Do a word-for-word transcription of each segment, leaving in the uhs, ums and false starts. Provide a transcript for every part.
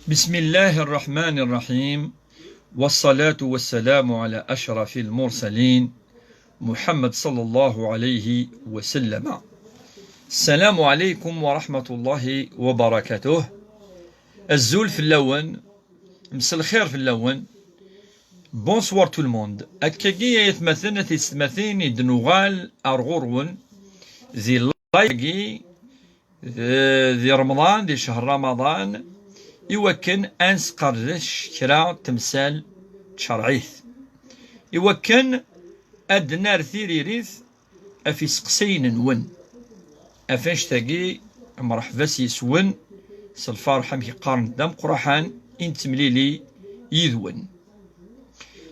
بسم الله الرحمن الرحيم، والصلاة والسلام على أشرف المرسلين محمد صلى الله عليه وسلم. السلام عليكم ورحمة الله وبركاته. Azul fell-awen, mselxir fell-awen. Bonsoir tout le monde. Akkagi ay atmaten, a tiyessetmatin, i d-nuɣal ar ɣur-wen di live-agi, eh, di Remḍan, di ccher Ramadan, i wakken ad nesqerdec kra n temsal tcerɛit, i wakken ad d-nerr tiririt ɣef iseqsiyen-nwen. Ɣef annect-agi, mreḥba s yes-wen, s lferḥ, amek qqaren, d ameqqraḥan i nettemlili yid-wen.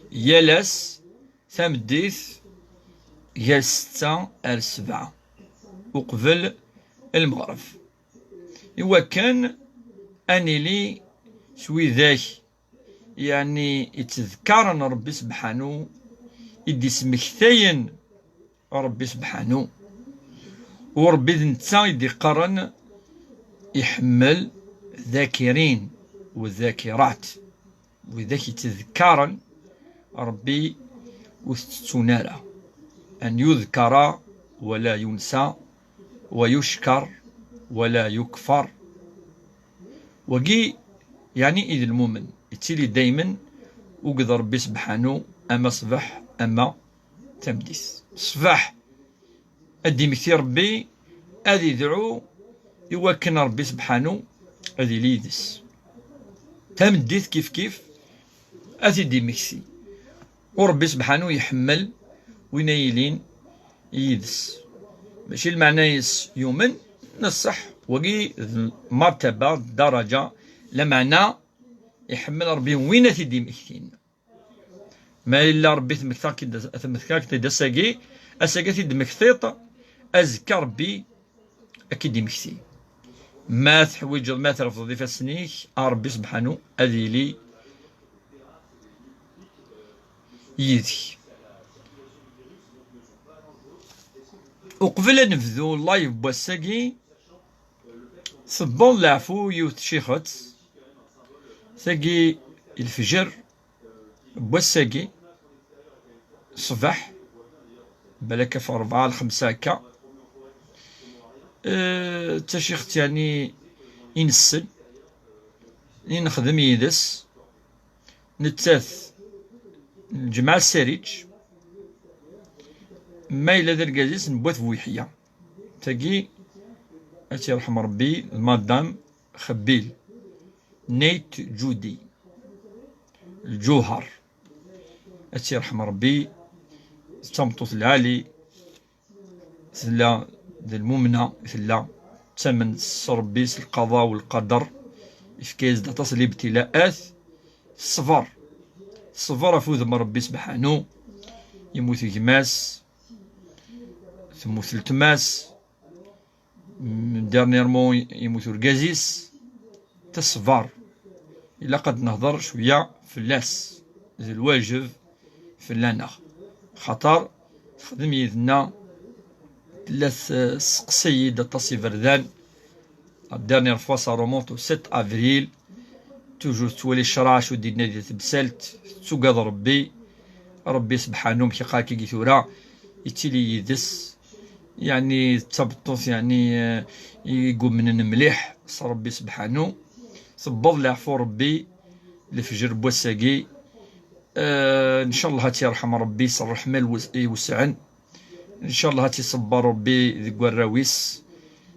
Yal ass, tameddit, gar ssetta ar ssebɛa, uqbel lmeɣreb, i wakken ad nili s widak, yeɛni, yettdekkaren Ṛebbi Sebḥanu, i d-ismektayen Ṛebbi Sebḥanu. U Ṛebbi d netta i d-iqqaren: "Iḥemmel ذاكرين وذاكرات", widak yettdekkaren Ṛebbi ur t-ttettun ara. أن يذكر ولا ينسى، ويشكر ولا يكفر. Wagi, yeɛni, i d lmumen, yettili daymen akked Ṛebbi Sebḥanu, ama ṣṣbeḥ, ama tameddit. Ṣṣbeḥ, ad d-imekti Ṛebbi, ad idɛu i wakken Ṛebbi Sebḥanu ad yili yid-s. Tameddit kif kif, ad t-id-imekti. U Ṛebbi Sebḥanu iḥemmel win ay yilin yid-s. Mačči lmeɛna-is yumen, neṣṣeḥ, wagi d martaba, d daraǧa, lameɛna iḥemmel Ṛebbi win ad t-id-imektin. Ma yella Ṛebbi temmektaḍ-t-id, temmektaḍ-t-id ass-agi, ass-agi ad t-id-temmektiḍ, azekka Ṛebbi ad k-id-immekti. Ma teḥwiǧeḍ, ma trefdeḍ ifassen-ik, a Ṛebbi Sebḥanu ad yili yid-k. Uqbel ad nebdu live n wass-agi, tewweḍ leɛfu yiwet tcixet, tagi i lefjer n wass-agi, ṣṣbeḥ, balak ɣef ṛebɛa, lxemsa akka. Eh, d tacixt, yeɛni, i nessen, i nexdem yid-s. Nettat n Lǧemɛa Ssariǧ, ma yella d argaz-is n Wat Buyeḥya. Tagi, ad tt-yerḥem Ṛebbi, d madam Xebbil, Neyt Judi Lǧuher. Ad tt-yerḥem Ṛebbi, d tameṭṭut lɛali, tella d lmumna, tella tettamen s Ṛebbi, s lqaḍa u lqader, yefka-yas-d aṭas n libtilaat, teṣber, teṣber ɣef udem n Ṛebbi Sebḥanu, yemmut gma-s, temmut letma-s, mm, dernièrement yemmut urgaz-is, teṣber. Ilaq ad nehder cwiya fell-as, d lwajeb fell-aneɣ, xaṭer texdem yid-nneɣ, tella tesseqsay-d aṭas iberdan. La dernière fois, ça remonte au sept avril. Toujours tettwali ccṛeɛ acu d-yenna di temsalt, tettugad Ṛebbi. Ṛebbi Sebḥanu, amek iqqar akkagi tura, yettili yid-s. Yeɛni d tabeṭṭut, yeɛni, eh, i yumnen mliḥ s Ṛebbi Sebḥanu. Tewweḍ leɛfu Ṛebbi lefjer n wass-agi. Eh, ncallah ad tt-yerḥem Ṛebbi s ṛṛeḥma iwes-, iwesɛen. Ncallah ad tt-iṣebber Ṛebbi deg warraw-is.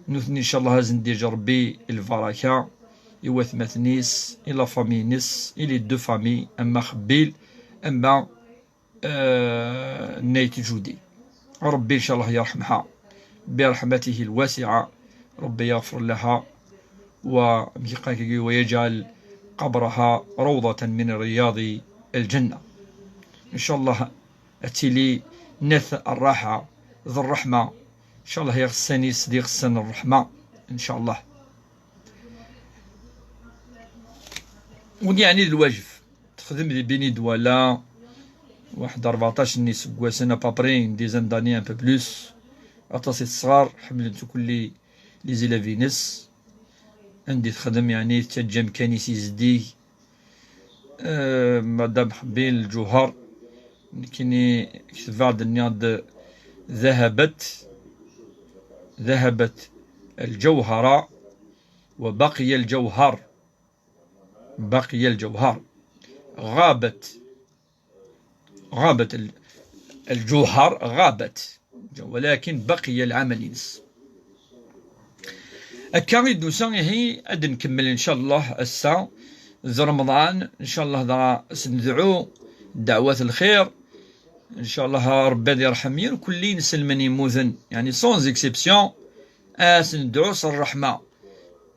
Nutni, ncallah, ad sen-d-yeǧǧ Ṛebbi lbaraka i watmaten-is, i la famille-ines, i les deux familles, ama Xebbil, ama, eh, Neyt Judi. Ṛebbi, ncallah, yerḥemha برحمته الواسعة. ربي يغفر لها، و، amek i qqaren akkagi, ويجعل قبرها روضة من رياض الجنة. Ncallah ad tili nat ṛṛaḥa d ṛṛeḥma. Ncallah iɣessan-is d iɣessan n ṛṛeḥma. Ncallah. Wagi yeɛni d lwajeb. Texdem di Beni Douala waḥed rbeɛṭac n yiseggasen, à peu près une dizaine d'années, un peu plus. Aṭas i tesɣer, ḥemmlen-tt ukelli les élèves-ines. Anda i texdem, yeɛni tettaǧǧa amkan-is i zeddig. Eh, Madame Ḥbil Lǧuher, nekkini ketbeɣ-d, nniɣ-d: ذهبت، ذهبت الجوهرة وبقي الجوهر، بقي الجوهر، غابت، غابت ال-، الجوهر غابت، ولكن بقي العمل-ines. Akka i d-nusa ihi, ad nkemmel ncallah ass-a d Remḍan, ncallah dɣa ad s-nedɛu ddeɛwat lxir, ncallah Rebbi ad irḥem irkelli inselmen yemmuten, yeɛni sans exception, ad s-nedɛu s ṛṛeḥma.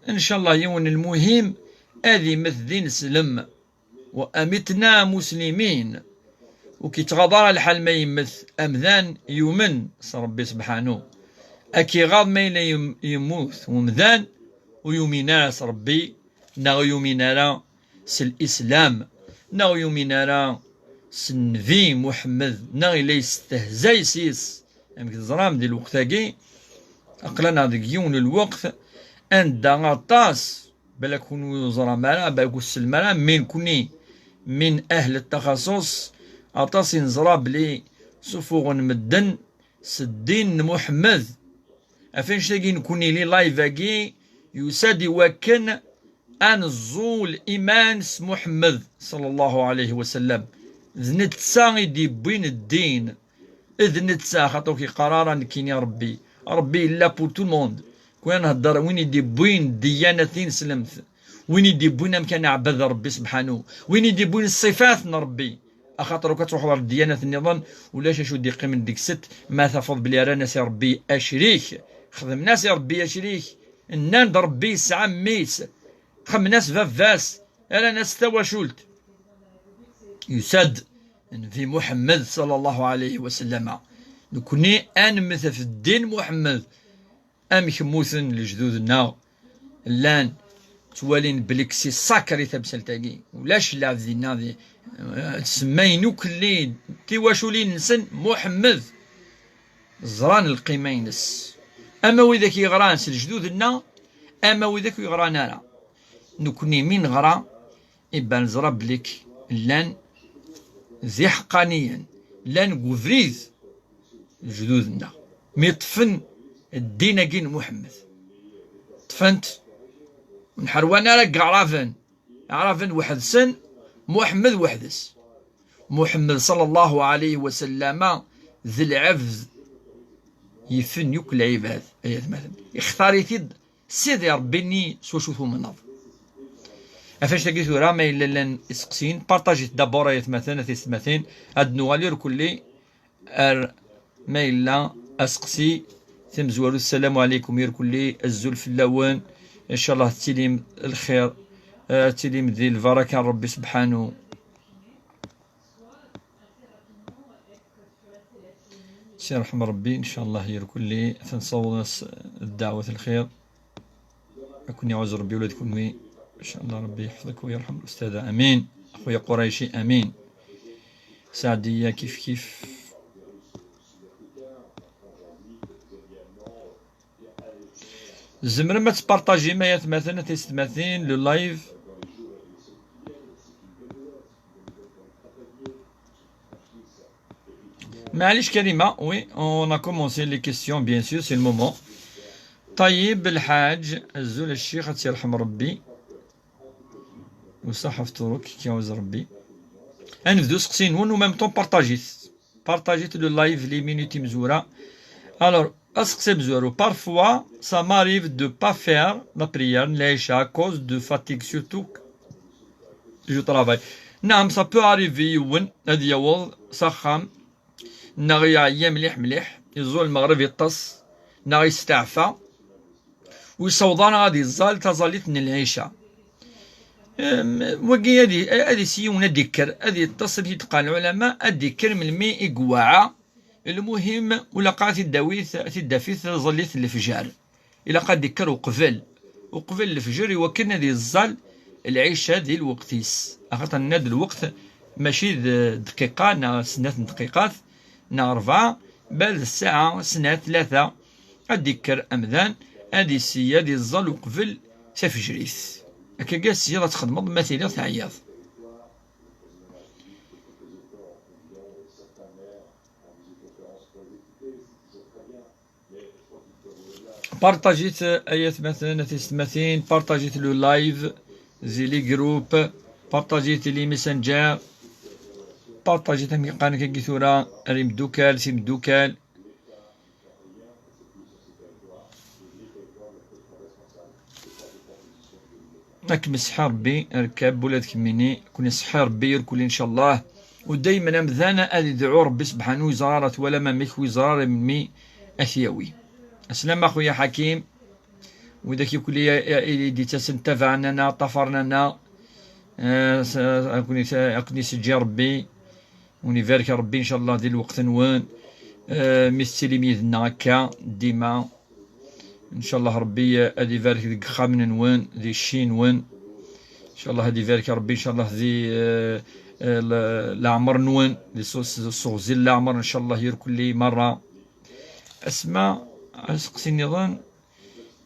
Ncallah yiwen lmuhim ad immet d ineslem. وأمتنا مسلمين. Ur k-ittɣaḍ ara lḥal ma yemmet amdan yumen s Ṛebbi sebḥanu. Ad k-iɣaḍ ma yella yem-, yemmut umdan ur yumin ara s Ṛebbi, neɣ ur yumin ara s Lislam, neɣ ur yumin ara s Nnbi Muḥemmed, neɣ yella yestehzay s-yes. Amek teẓram, di lweqt-agi, aql-aneɣ deg yiwen n lweqt anda aṭas, balak kunwi ur teẓram ara, balak ur tessnem ara, mi nekni min ahl taxaṣuṣ, aṭas i neẓra belli sufuɣen medden s ddin n Muḥemmed. Ɣef annect-agi nekni, li live-agi yusa-d i wakken ad neẓẓul iman s Muḥemmed ṣalla Llahu ɛalayhi wa sallam. D netta i d-iwwin ddin. D netta, axaṭer ur k-iqqar ara nekkini Ṛebbi. Ṛebbi yella pour tout le monde. Kwan nhedder win i d-iwwin ddiyana tineslemt, win i d-iwwin amkan aɛbad Ṛebbi sebḥanu, win i d-iwwin ṣṣifat n Ṛebbi. Axaṭer ukan ad truḥeḍ ɣer ddyanat nniḍen, ulac acu d-iqqimen deg-sent, ma tafeḍ belli rran-as i Ṛebbi acrik, xedmen-as i Ṛebbi acrik, nnan-d Ṛebbi yesɛa mmi-s, xedmen-as baba-s, rran-as tawacult. Yusa-d Nnbi Muḥemmed ṣalla Llahu ɛalayhi wa sallama. Nekni ad nemmet ɣef ddin Muḥemmed. Amek mmuten lejdud-nneɣ? Llan ttwalin belli c'est sacré tamsalt-agi. Ulac lɛebd dinna di, eh, semmayen ukelli tiwaculin-nsen Muḥemmed. Ẓran lqima-ines. Ama widak yeɣran s lejdud-nneɣ, ama widak ur yeɣran ara. Nekni mi neɣra, iban ẓra belli llan d iḥeqqaniyen, llan deg ubrid lejdud-nneɣ. Mi ṭṭfen ddin-agi n Muḥemmed, ṭṭfen-t, ur nḥerwan ara deg Aɛraben. Aɛraben weḥd-sen, Muḥemmed weḥd-s. Muḥemmed ṣalla Llahu ɛalayhi wa sallama d lɛebd yifen yakk lɛibad, ay atmaten. Ixtar-it-id Sidi Ṛebbi-nni s wacu tumneḍ. Ɣef annect-agi tura, ma yella llan iseqsiyen, partajit d'abord ay atmaten, a tiyessetmatin, ad nuɣal irkelli ar ma yella aseqsi. Tamezwarut, ssalamu ɛalaykum irkelli, azul fell-awen, ncallah tettilim lxir, eh, tettilim di lbaraka n Ṛebbi sebḥanu. Si ṛṛeḥma Ṛebbi, ncallah irkelli ad nṣawḍ-as ddeɛwat lxir. Ad ken-iɛuzz Ṛebbi ula d kenwi. Ncallah Ṛebbi yeḥfeḍ-ik u yerḥem Lustadha. Amin. Axuya Qurayci, amin. Saɛdiya kif kif. Tzemrem ad tpartajim, ay atmaten, a tiyessetmatin, le live. Maɛlic Karima, oui, on a commencé les questions, bien sûr, c'est le moment. Ṭayyeb Lḥaǧ, azul a ccix, ad tt-yerḥem Ṛebbi. Usaḥaf turuk, kiɛuz Ṛebbi. Ad nebdu seqsi-nwen, u même temps partajit. Partajit le live, les minutes imezwura. Alors, aseqsi amezwaru. Parfois, ça m'arrive de pas faire la prière n lɛica à cause de fatigue, surtout que je travaille. Naam, ça peut arriver yiwen ad yaweḍ s axxam, neɣ yeɛya mliḥ mliḥ, yeẓẓul lmeɣrib, yeṭṭes, neɣ yesteɛfa, ur yessaweḍ ara ad iẓẓal taẓallit n lɛica. Em, wagi ad i-, ad isi yiwen ad d-ikker, ad yeṭṭes, amek i d-qqaren lɛulama, ad d-ikker melmi i iweɛɛa. Lmuhim, ur ilaq ara ad t-id-tawi, ad t-id-taf taẓallit n lefjer. Ilaq ad d-ikker uqbel, uqbel lefjer, i wakken ad iẓẓal lɛica di lweqt-is. Axaṭer nenna-d lweqt mačči d dqiqa neɣ snat n dqiqat neɣ rebɛa, bal d ssaɛa, snat, tlata, ad d-ikker amdan, ad isi-, ad iẓẓal uqbel tafejrit. Akkagi ad tezziḍ ad txedmeḍ ma tiliḍ teɛyiḍ. Partajit, ay atmaten, a tisetmatin, partajit le live, zi les groupes, partajit les messengers, partajit am yeqqaren akkagi tura, ar imdukal, s imdukal. Ad kem-iseḥḥi Rebbi, rkab ula d kemmini, ad ken-iseḥḥi Rebbi irkul, incallah. U daymen amdan ad idɛu Rebbi sebḥanu, ur yeẓri ara twalam amek, ur yeẓri ara melmi ad t-yawi. Aslama a xuya Ḥakim, widak ikuli i d-ittasen tabaɛen-aneɣ, ṭṭafaren-aneɣ, eh, s-, ad ken-is-, ad ken-iseǧǧi Rebbi. Wen ibarek Rebbi, incallah, di lweqt-nwen. Eh, mi tettilim yid-nneɣ akka, dima. Incallah Rebbi, eh, ad ibarek deg ixxamen-nwen, di cci-nwen. Incallah ad ibarek Rebbi, incallah, di, eh, eh, le-, leɛmer-nwen, di s-, s-, s uɣzil n leɛmer, incallah, irkelli merra. Asma, aseqsi nniḍen,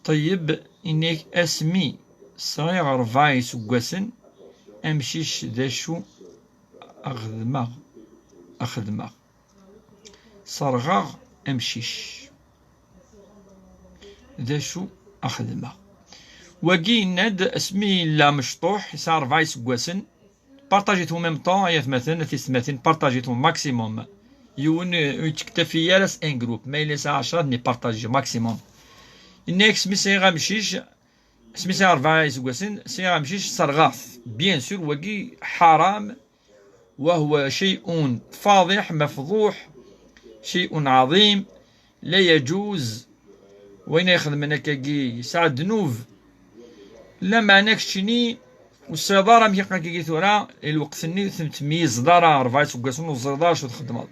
Ṭeyyeb, ini-ak asmi sɛiɣ ṛebɛa iseggasen, amcic d acu a xedmeɣ, a xedmeɣ. Serɣeɣ amcic. D acu a xedmeɣ? Wagi yenna-d asmi yella mecṭuḥ, yesɛa ṛebɛa iseggasen, Partagez-t en même temps, ay atmaten, a tisetmatin, partagez-t en maximum. Yiwen, eh, ur yettektafi ara s un groupe. Ma yella yesɛa ɛecṛa, ad npartaji maximum. Yenna-yak, asmi sɛiɣ amcic, asmi sɛiɣ ṛebɛa iseggasen, sɛiɣ amcic, serɣeɣ-t. Bien sûr, wagi ḥaram, وهو شيء فاضح مفضوح، شيء عظيم، لا يجوز. Wayen ay xedmen akkagi yesɛa ddnub. Lameɛna keččini ur tesɛiḍ ara amek akkagi tura, i lweqt-nni ur tmeyyzeḍ ara, ṛebɛa iseggasen ur teẓriḍ ara acu txeddmeḍ.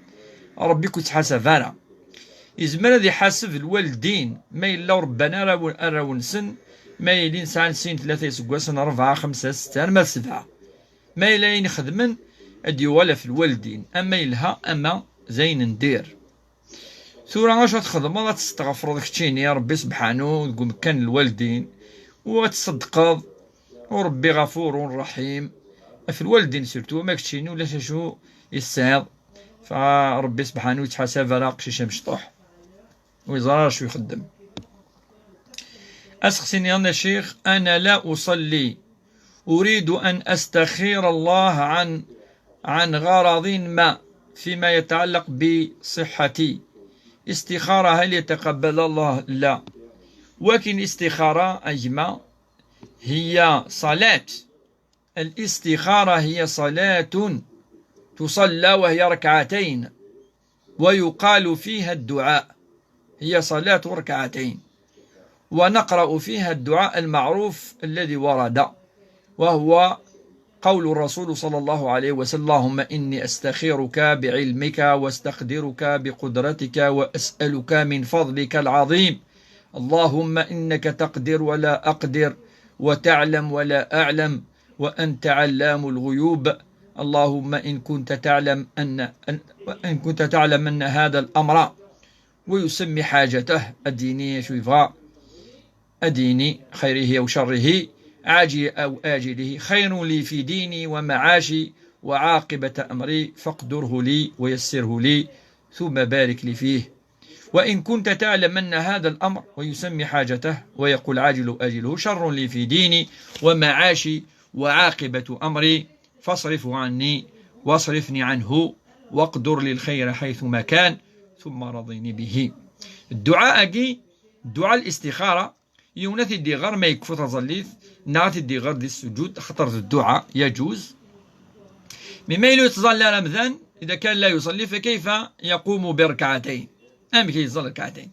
Ṛebbi ur k-yettḥasab ara. Yezmer ad iḥaseb lwaldin, ma yella ur ṛebban ara arraw-nsen, ma yella sɛan sin, tlata iseggasen, ṛebɛa, xemsa, setta, arma d sebɛa. Ma yella ayen xedmen, ad d-yuɣal ɣef lwaldin, ama yelha, ama d ayen n dir. Tura acu ad txedmeḍ? Ad testeɣfreḍ keččini Ṛebbi sebḥanu deg umekkan n lwaldin, u ad tṣeddqeḍ, u Ṛebbi ɣafurun raḥim. Ɣef lwaldin surtout, ama keččini ulac acu i tesɛiḍ, fa Ṛebbi sebḥanu ur yettḥasab ara aqcic amecṭuḥ. Ur yeẓri ara acu ixeddem. Aseqsi-nni a ccix, أنا لا أصلي، أريد أن أستخير الله عن عن غرض ما فيما يتعلق بصحتي. استخارة هل يتقبل الله؟ لا. Wagi n الاستخارة a gma هي صلاة. الاستخارة هي صلاة تصلى وهي ركعتين، ويقال فيها الدعاء، هي صلاة ركعتين، ونقرأ فيها الدعاء المعروف الذي ورد، وهو قول الرسول صلى الله عليه وسلم: اللهم إني أستخيرك بعلمك واستقدرك بقدرتك وأسألك من فضلك العظيم. اللهم إنك تقدر ولا أقدر، وتعلم ولا أعلم، وأنت علام الغيوب. اللهم إن كنت تعلم أن، أن، وإن كنت تعلم أن هذا الأمر ويسمي حاجته، الدينية شو يبغى، الديني خيره أو شره، عاجل أو آجله، خير لي في ديني ومعاشي وعاقبة أمري، فاقدره لي ويسره لي، ثم بارك لي فيه. وإن كنت تعلم أن هذا الأمر، ويسمي حاجته ويقول عاجل آجله شر لي في ديني ومعاشي وعاقبة أمري، فاصرفه عني واصرفني عنه، واقدر لي الخير حيثما كان، ثم رضني به. Dduɛa-agi, dduɛa n listikhara, yiwen ad t-id-iɣer ma yekfu taẓallit, neɣ ad t-id-iɣer di ssujud, axaṭer d dduɛa, yajuz. Mi ma yella ur yettẓalli ara amdan, إذا كان لا يصلي فكيف يقوم بركعتين؟ Amek ay yeẓẓal rekɛatayn?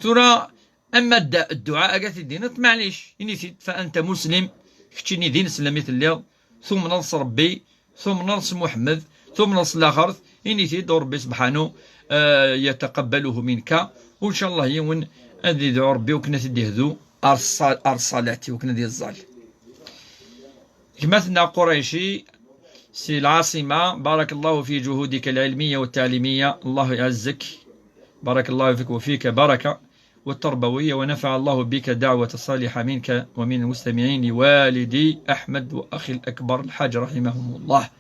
Tura, ama dda-, dduɛa-agi ad t-id-tiniḍ, maɛlic, ini-t-id, فأنت مسلم, keččini d ineslem i telliḍ, tumneḍ s Ṛebbi, tumneḍ s Muḥemmed, tumneḍ s laxert, ini-t-id u Ṛebbi sebḥanu, eh, يتقبله منك, u ncallah yiwen ad idɛu Ṛebbi wakken ad t-id-ihdu ar ṣṣa-, ar ṣṣalat, wakken ad yeẓẓal. Gma-tneɣ Qurayci, si lɛaṣima, بارك الله في جهودك العلمية والتعليمية، الله يعزك، بارك الله فيك وفيك بركة. والتربوية، ونفع الله بك دعوة صالحة منك ومن المستمعين لوالدي أحمد وأخي الأكبر الحاج رحمهم الله.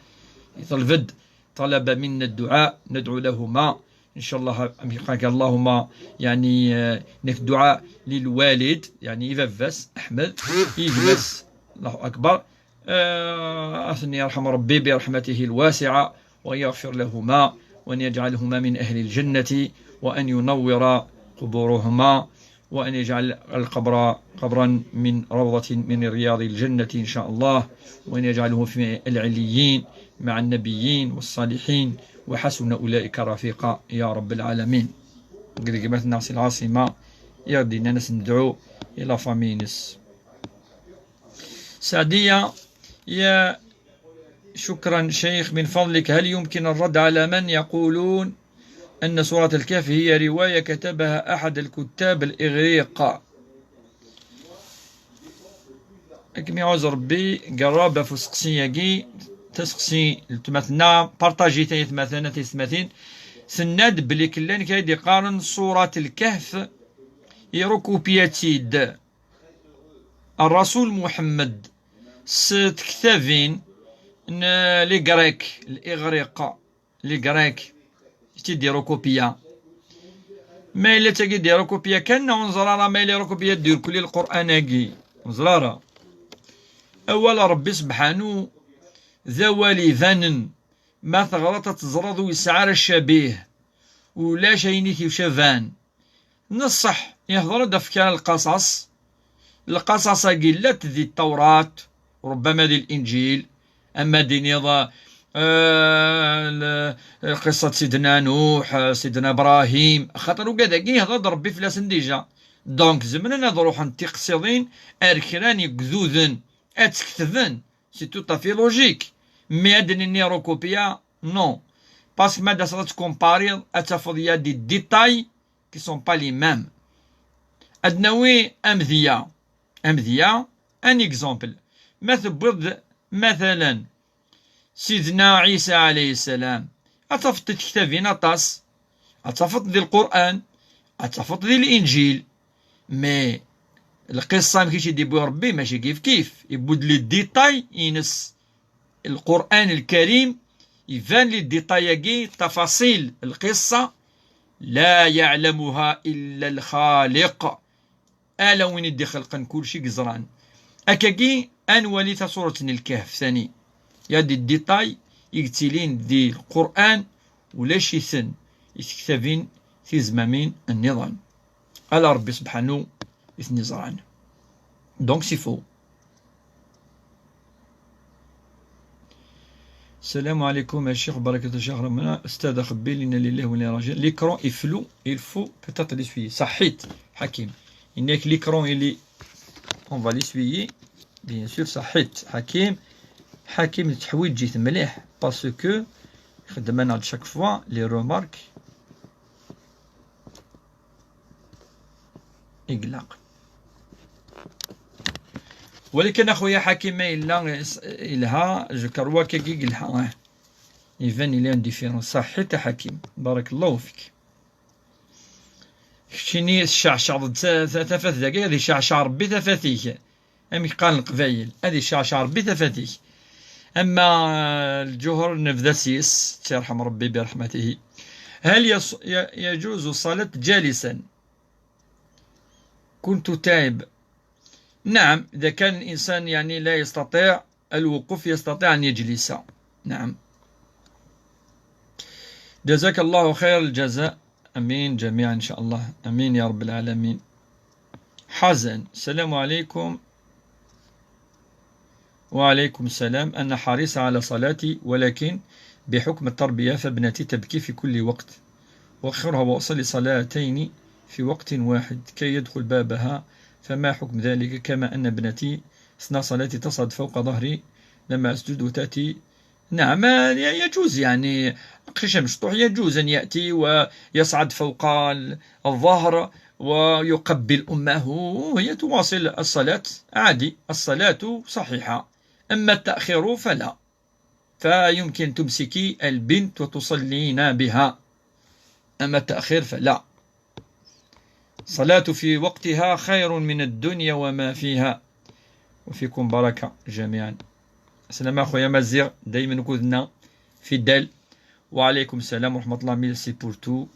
يطلبد طلب منا الدعاء، ندعو لهما إن شاء الله. أم يقولك اللهم، يعني، آه، نك الدعاء للوالد، يعني، إذا فاس أحمد، إذا فاس، الله أكبر. آه، أثني يرحم ربي برحمته الواسعة، وأن يغفر لهما، وأن يجعلهما من أهل الجنة، وأن ينور قبورهما، وأن يجعل القبر قبرا من روضة من رياض الجنة إن شاء الله، وأن يجعله في العليين مع النبيين والصالحين، وحسن أولئك رفيقا يا رب العالمين. قد قيمتنا سي العاصمة، يا دينا ناس ندعو إلى فامينس. سعدية، يا شكرا شيخ، من فضلك هل يمكن الرد على من يقولون أن سورة الكهف هي رواية كتبها أحد الكتاب الإغريق؟ أكمي عوز ربي قرب في سقسي يقي تسقسي التمثنا بارطاجي تاني تمثنا تيستمثين سناد بلي كلان كايدي قارن سورة الكهف يروكوبياتيد الرسول محمد س تكتابين ن لي غريك الإغريق لي غريك تيديرو كوبيا. ما إلا تاكي ديرو كوبيا كان ونزرارا، ما إلا يرو كوبيا دير كل القرآن أكي ونزرارا. أول ربي سبحانه ذا والي ذانن ما ثغرت تزرض ويسعر الشبيه ولا شيني كيف شبان. نصح يهضر دفكان القصص. القصص قلت ذي التوراة، ربما ذي الإنجيل، أما دينيض، آه، ال-، قصة سيدنا نوح، سيدنا إبراهيم، خاطر وكذا كي يهضر ربي فلاسن ديجا. دونك زمنا نروح نتقصدين أركران يقذوذن أتكتبن. C'est tout à fait logique. Mais هاد نيروكوبيا، non. Parce que ما دا صارت كومباري، أتفض يا دي ديتاي qui sont pas les mêmes. أدناوي أمذية. أمذية، un exemple. ما تبوض مثلا سيدنا عيسى عليه السلام. أتفض تكتبين أطاس. أتفض ذي القرآن. أتفض ذي الإنجيل. Mais القصة ما كيش يدي بو ربي ماشي كيف كيف. يبود لي ديتاي ينس القرآن الكريم يبان لي ديتاياكي تفاصيل القصة لا يعلمها إلا الخالق. ألا وين يدي خلقا كل شيء قزران. أكاكي أنوالي تصورة الكهف ثاني. يا دي الديتاي يقتلين دي القرآن ولا شي ثن يتكتبين في زمامين النظام. ألا ربي سبحانه يثني زرعان. Donc c'est faux. السلام عليكم يا شيخ، بركة الشيخ رمضان. أستاذ خبي لنا لله ولا راجع. L'écran est flou, il faut peut-être l'essuyer. صحيت حكيم. إنك l'écran il est، on va l'essuyer. Bien sûr صحيت حكيم. حكيم تحويجيت مليح parce que خدمنا chaque fois les remarques. يقلق. ولكن أخويا حكيم ما إلا يلها، je crois كي يقلها. إيفان إلي انديفيرون. صحيت حكيم، بارك الله فيك. كشيني الشعشع ضد ث-، ث-، ثفث دقيقة، هذه شعشع ربي ثفثيك. أمي قال القبايل، هذه شعشع ربي ثفثيك. أما الجوهر نبذا سيس، يرحم ربي برحمته. هل يص-، ي-، يجوز الصلاة جالسا؟ كنت تائب. نعم، إذا كان الإنسان يعني لا يستطيع الوقوف، يستطيع أن يجلس. نعم. جزاك الله خير الجزاء. أمين جميعا إن شاء الله. أمين يا رب العالمين. حزن. السلام عليكم. وعليكم السلام. أنا حريصة على صلاتي، ولكن بحكم التربية فابنتي تبكي في كل وقت، وأخرها وأصلي صلاتين في وقت واحد كي يدخل بابها، فما حكم ذلك؟ كما أن ابنتي أثناء صلاتي تصعد فوق ظهري لما أسجد وتأتي. نعم، ي-، يجوز يعني قشم شطوح يجوز أن يأتي ويصعد فوق ال-، الظهر ويقبل أمه وهي تواصل الصلاة عادي، الصلاة صحيحة. أما التأخير فلا، فيمكن تمسكي البنت وتصلين بها، أما التأخير فلا. الصلاة في وقتها خير من الدنيا وما فيها. وفيكم بركة جميعا. السلام أخويا مازيغ، دايما كوذنا فيدال. وعليكم السلام ورحمة الله، merci pour tout.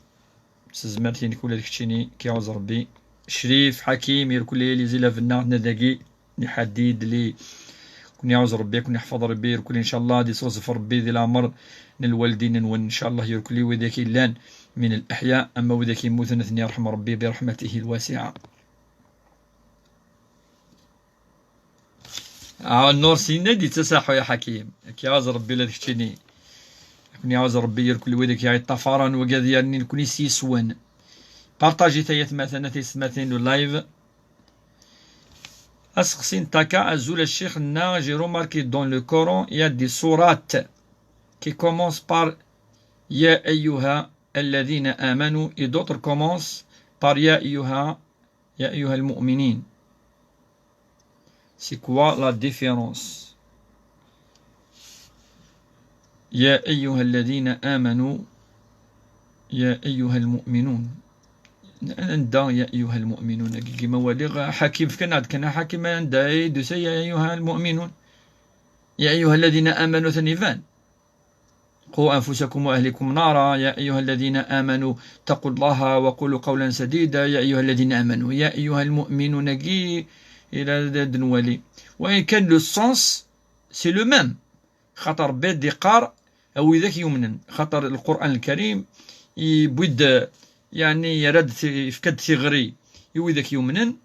Tezmert-inek ula d keččini, k-iɛuz Rebbi. Crif, Ḥakim, irkul les élèves-nneɣ n dagi, n iḥadid li, kun-iɛuz Rebbi, kun-iḥfeḍ Rebbi, irkul, ncallah, ad isɣezf Rebbi di leɛmer n lwaldin-nwen, ncallah, irkul i widak illan min leḥya, ama widak immuten, ad ten-irḥem Rebbi برحمته الواسعة. Ah, Nur Sina d-yettas aḥu ya Ḥakim. Ak-iɛuz Rebbi ula d keččini. Ak-iɛuz Rebbi irkul widak i aɣ-iṭṭafaren, wagi ad yerni nekni s yiswen. Partagit ay atmaten, a tiyessetmatin, le live. Aseqsi n Taka, azul a ccix-nneɣ, j'ai remarqué dans le Coran, il y a des sourates qui commencent par يا أيها الذين آمنوا et d'autres commencent par يا أيها يا أيها المؤمنين. C'est quoi la différence? يا أيها الذين آمنوا، يا أيها المؤمنون. Anda يا أيها المؤمنون؟ Gima waliɣ Ḥakim, fkan-aɣ-d kan Ḥakim anda ay d-tusa يا أيها المؤمنون. يا أيها الذين آمنوا atan iban. قوا أنفسكم وأهليكم نارا، يا أيها الذين آمنوا اتقوا الله وقولوا قولا سديدا، يا أيها الذين آمنوا، يا أيها المؤمنون-agi ila d-nwali. وإن كان le sens c'est le même. Xaṭer Rebbi ad d-iqqar a widak yumnen. Xaṭer Lqur'an Lkarim yewwi-d, yeɛni yerra-d ti-, yefka-d tiɣri i widak yumnen,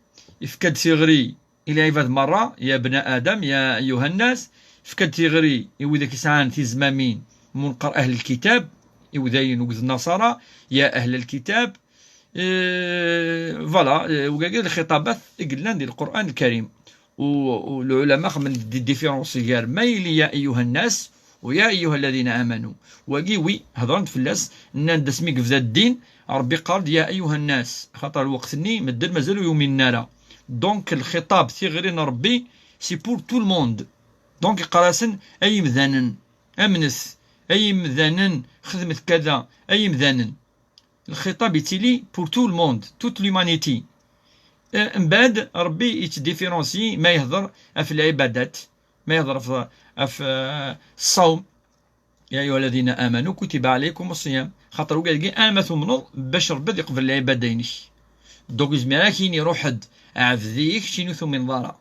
yefka-d tiɣri i lɛibad merra, يا ابن آدم، يا أيها الناس, fka-d tiɣri i widak yesɛan tizmamin, munqer أهل الكتاب, iwdayen uged Nasara, يا أهل الكتاب. Eh, voilà, eh, wigagi d lxitabat i yellan di Lqur'an Lkarim. U, u lɛulama xedmen-d différence gar ma yili يا أيها الناس و يا أيها الذين آمنوا. Wagi, wi, hedren-d fell-as, nnan-d asmi yebda ddin, Rebbi yeqqar-d يا أيها الناس, xaṭer lweqt-nni medden mazal ur yuminen ara. Donc, lxiṭab, tiɣri n Rebbi, c'est pour tout le monde. Donc, yeqqar-asen, ay imdanen, amnet, ay imdanen, xedmet kada, ay imdanen. Lxiṭab yettili pour tout le monde, toute l'humanité. Eh, mbeɛd, Rebbi yettdifirensi ma yehder ɣef lɛibadat, ma yehder ɣef, ɣef, eh, ṣṣawm. يا أيها الذين آمنوا كتب عليكم الصيام. Xaṭer wigagi ama tumneḍ bac Rebbi ad iqbel lɛibada-inek. Donc, yezmer ad ak-yini, ruḥ-d, ɛbed-iyi, keččini ur tumineḍ ara.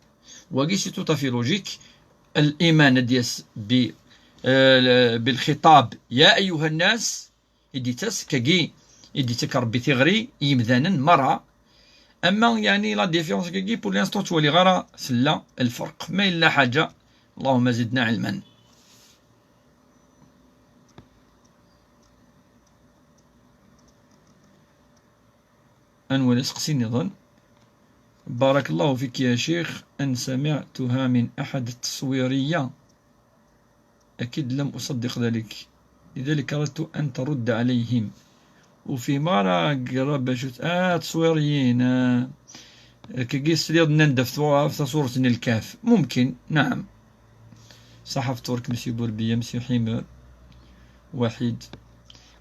Wagi, c'est tout à fait logique. الإيمان ad d-yas bi, eh, بالخطاب يا أيها الناس, i d-yettas, kagi i d-yettak Rebbi tiɣri i yimdanen merra. Ama, yeɛni, la différence-agi, pour l'instant, ur ttwaliɣ ara tella lferq. Ma yella ḥaǧa, اللهم زدنا علما. Ad nwali aseqsi nniḍen. بارك الله فيك يا شيخ، أن سمعتها من أحد التصويرية. أكيد لم أصدق ذلك، لذلك أردت أن ترد عليهم. وفي مرة قرب شفت، آه، تصويريين، آه، كيس لي ظنن دفت في صورة الكهف. ممكن، نعم. صح فطورك مسيو بوربية، مسيو حيمر وحيد.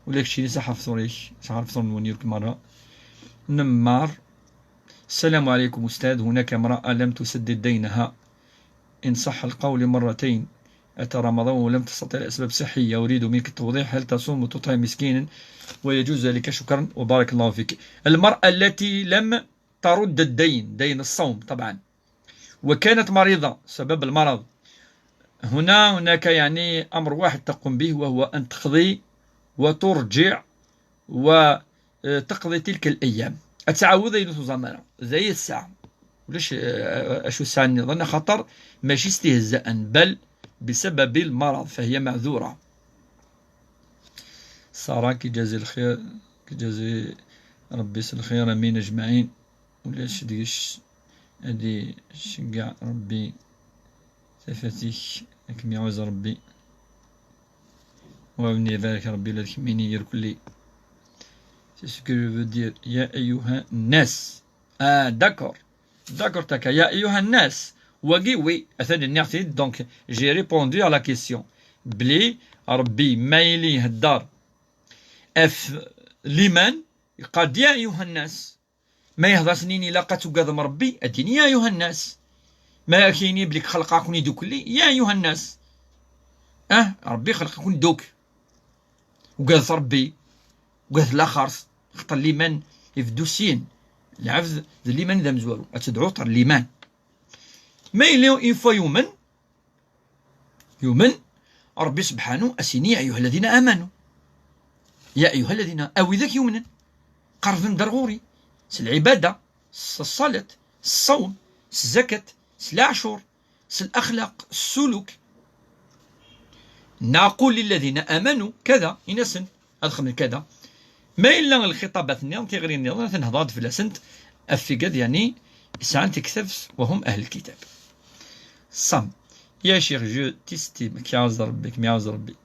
ولا كشي صح فطورك، صح فطور نونيرك مرة. نمار. السلام عليكم أستاذ، هناك امرأة لم تسدد دينها إن صح القول مرتين أتى رمضان ولم تستطع لأسباب صحية. أريد منك التوضيح، هل تصوم وتطعم مسكينا ويجوز ذلك؟ شكرا وبارك الله فيك. المرأة التي لم ترد الدين، دين الصوم طبعا، وكانت مريضة سبب المرض، هنا هناك يعني أمر واحد تقوم به، وهو أن تقضي وترجع و آه، تقضي تلك الأيام. أتعود أين تزمر زي الساعة. وليش، آه، أشو الساعة النظام خطر ماشي استهزاء، بل بسبب المرض، فهي معذورة. سارة كي جازي الخير، كي جازي ربي الخير، أمين أجمعين. ولاش ديش أدي شقع ربي تفاتيك أكم يعوز ربي. وابني يبارك ربي لا تكميني يركلي. C'est ce que je veux dire. يا أيها الناس. آه، d'accord. D'accord, Taka. يا أيها الناس. Wagi, oui. أثناء النعتيد. Donc, j'ai répondu à la question. بلي ربي ما يلي يهدر أف لمن يقاد يا أيها الناس. Ma yehḍer-asen-in ilaq ad tugadem Ṛebbi, ad d-yini: "Ya ayuha nnas." Ma ak-yini belli xelqeɣ-ken-id dukli, "Ya ayuha nnas." Ah, Ṛebbi xelqeɣ-ken duk. Ugadet Ṛebbi, ugadet laxert, xaṭer liman ibeddu syin. Lɛebd d liman d amezwaru, ad tedɛuḍ ɣer liman. Ma yella une fois yumen, yumen, Ṛebbi sebḥanu a s-yini: "Ya ayuha alladhina amanu." Ya ayuha alladhina, a widak yumnen, qerrbem-d ar ɣur-i s lɛibada, s ṣṣalat, s ṣṣawm, s zzakat, s leɛcur, s laxlaq, s ssuluk. Neɣ qul lilladhina amanu kada, in-asen ad xedmen kada. Ma yella lxitabat-nniḍen, tiɣri-nniḍen, ad nehḍer-d fell-asent ɣef wigad, yeɛni, yesɛan taktabt, wa hum ahl lkitab. Sam, ya ccix, je t'estime, kem-iɛawez Ṛebbi, kem-iɛawez Ṛebbi.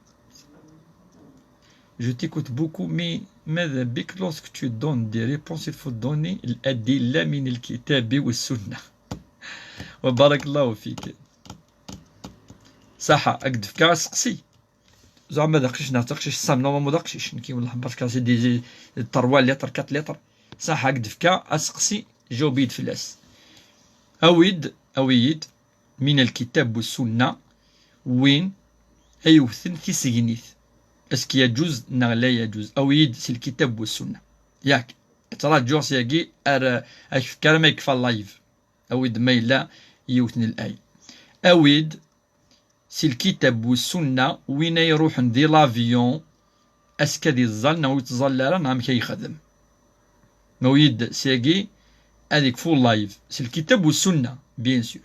Je t'écoute beaucoup, mais ماذا بيك lorsque tu donnes des réponses, il faut donner الأدلة من الكتاب والسنة. وبارك الله فيك. Saḥa, ad k-d-fkeɣ aseqsi. Zeɛma d aqcic neɣ d taqcict, Sam, normalement d aqcic. Nekki, wellah, parce que c'est des trois litres, quatre litres. Saḥa, ad k-d-fkeɣ aseqsi, jaweb-iyi-d fell-as. Awi-d, awi-yi-d, من الكتاب والسنة, win ay yewten tisegnit. Est-ce que yeǧuz neɣ la yeǧuz? Awi-yi-d si lkitab wa ssunna. Yak, ttraǧuɣ syagi ar, ad k-fkeɣ arma yekfa live. Awi-d ma yella yiwet n lay. Awi-d si lkitab wa ssunna, win ay iruḥen di l'avion, est-ce que ad iẓẓal neɣ ur yettẓalla ara, neɣ amek ay yexdem? Ma awi-d syagi, ad ikfu live. Si lkitab wa ssunna, bien sûr.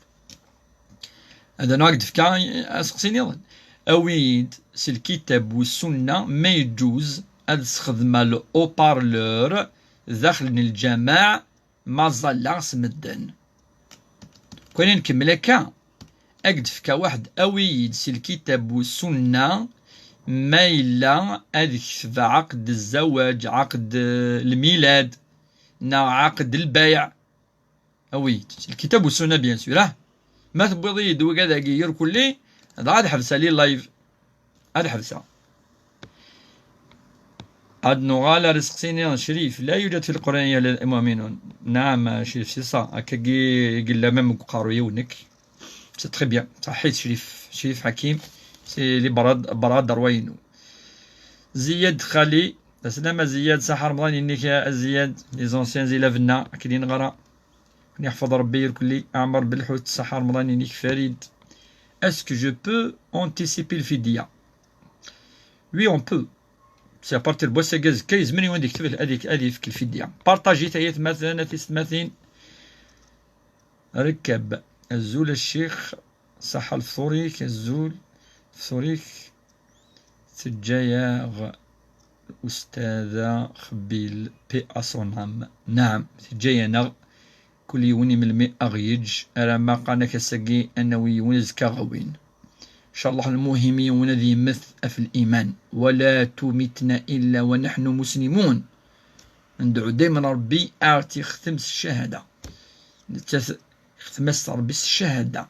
Ad anaɣ ak-d-fkeɣ aseqsi nniḍen. Awi-d si lkitab wa ssunna ma yeǧuz ad sxedmeɣ le haut-parleur daxel n lǧameɛ ma ẓẓalleɣ s medden. Kwan ad nkemmel akka, ad k-d-fkeɣ waḥed, awi-yi-d si lkitab wa ssunna ma yella ad ketbeɣ ɛaqd zzawaj, ɛaqd, eh, lmilad, neɣ ɛaqd lbayɛ. Awi-yi-d si lkitab wa ssunna, bien sûr, ah. Ma tewwiḍ-iyi-d wigad-agi irkelli, dɣa ad ḥebseɣ li live. Ad ḥebseɣ. Ad nuɣal ar iseqsi-nni n Crif. لا يوجد في القرآن يا المؤمنون. نعم Crif, c'est ça. Akkagi i yella même deg uqerruy-iw nekk. C'est très bien. Ṣaḥit Crif. Crif Ḥakim. C'est les bras, bras droits-inu. Ziyad Xali. Aslama Ziyad, ṣaḥa Remḍan-inek a Ziyad. Les anciens élèves-nneɣ, akken i neɣra. Ad ken-yeḥfeḍ Rebbi irkelli. Ɛmer Belḥut, ṣaḥa Remḍan-inek. Farid, est-ce que je peux anticiper lfidya? Oui, on peut. C'est à partir n wass-agi azekka, yezmer yiwen ad yekteb, ad yek-, ad yefk lfidya. Partajit ay atmaten, a tisetmatin. Rekab. Azul a ccix. Ṣaḥa lefṭur-ik, azul. Lefṭur-ik. Teǧǧa-yaɣ Ustada Xbil, paix à son âme. Naɛam, teǧǧa-yaneɣ. Kul yiwen i melmi aɣ-yeǧǧ, alamma qqaren-ak ass-agi ad nawi yiwen, azekka aɣ-awin. Ncallah, lmuhim yiwen ad yemmet ɣef liman. ولا تمتنا إلا ونحن مسلمون. Ndɛu daymen Rebbi a ɣ-t-yextem s ccahada. Nettat yextem-as Rebbi s ccahada.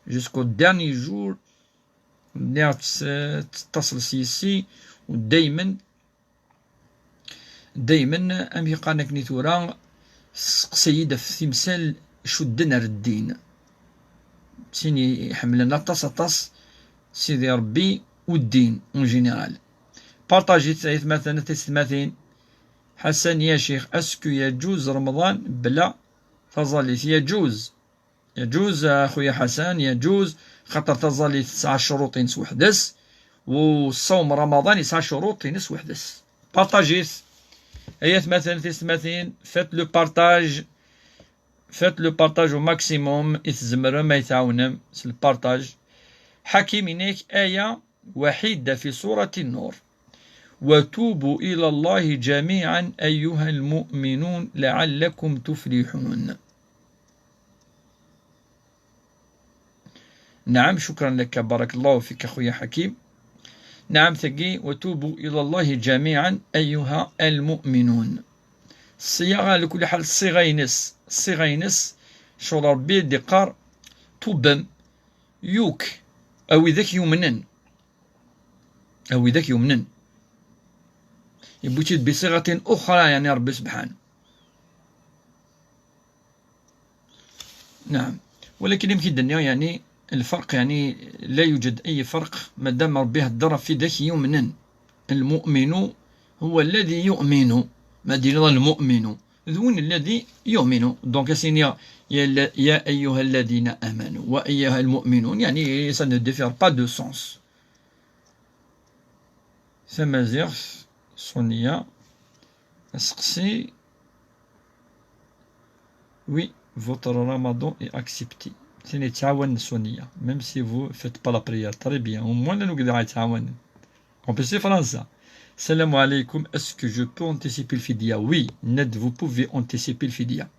Jusqu'au dernier jour, lliɣ tt-, tettaṣel s yessi, u daymen, daymen, amek i qqaren akken i tura, tesseqsay-iyi-d ɣef timsal icudden ar ddin. Sin iḥemmlen aṭas, aṭas Sidi Ṛebbi u ddin, en général. Partajit ay atmaten, a tisetmatin. Ḥasan, ya ccix, est-ce que yeǧuz Remḍan bla taẓallit? Yeǧuz. Yeǧuz, a xuya Ḥasan, yeǧuz, xaṭer taẓallit tesɛa ccuruṭ-ines weḥd-s, u ṣṣawm Ramaḍan yesɛa ccuruṭ-ines weḥd-s. Partajit. Ay atmaten, tisetmatin, faites le partage. Faites le partage au maximum i tzemrem, ay tɛawnem s le partage. Ḥakim, inek aya وحيدة في سورة النور. وتوبوا إلى الله جميعا أيها المؤمنون لعلكم تفلحون. نعم، شكرا لك، بارك الله فيك أخويا حكيم. نعم، ثقي، وتوبوا إلى الله جميعا أيها المؤمنون. الصيغة على كل حال، الصيغة ينس، الصيغة ينس، شو ربي ديقار توبم. Yuk, a widak yumnen. A widak yumnen. Yewwi-tt-id بصيغة أخرى, yeɛni Ṛebbi Sebḥanu. نعم. ولكن يمكن الدنيا يعني الفرق، يعني لا يوجد أي فرق ما دام ربي هدر في ذاك يؤمنن. المؤمن هو الذي يؤمن، ما دير المؤمن ذون الذي يؤمن. Donc أسيني يا، ال- يا أيها الذين آمنوا وأيها المؤمنون، يعني ça ne diffère pas de sens. Tamaziɣt, Sonia, aseqsi. Oui, votre ramadan est accepté. Tini ttɛawan Sonia, même si vous faites pas la prière. Très bien, au moins la nugda ttɛawan. En plus c'est français. Salam alaikum, est-ce que je peux anticiper le fidya? Oui, Ned, vous pouvez anticiper le fidya.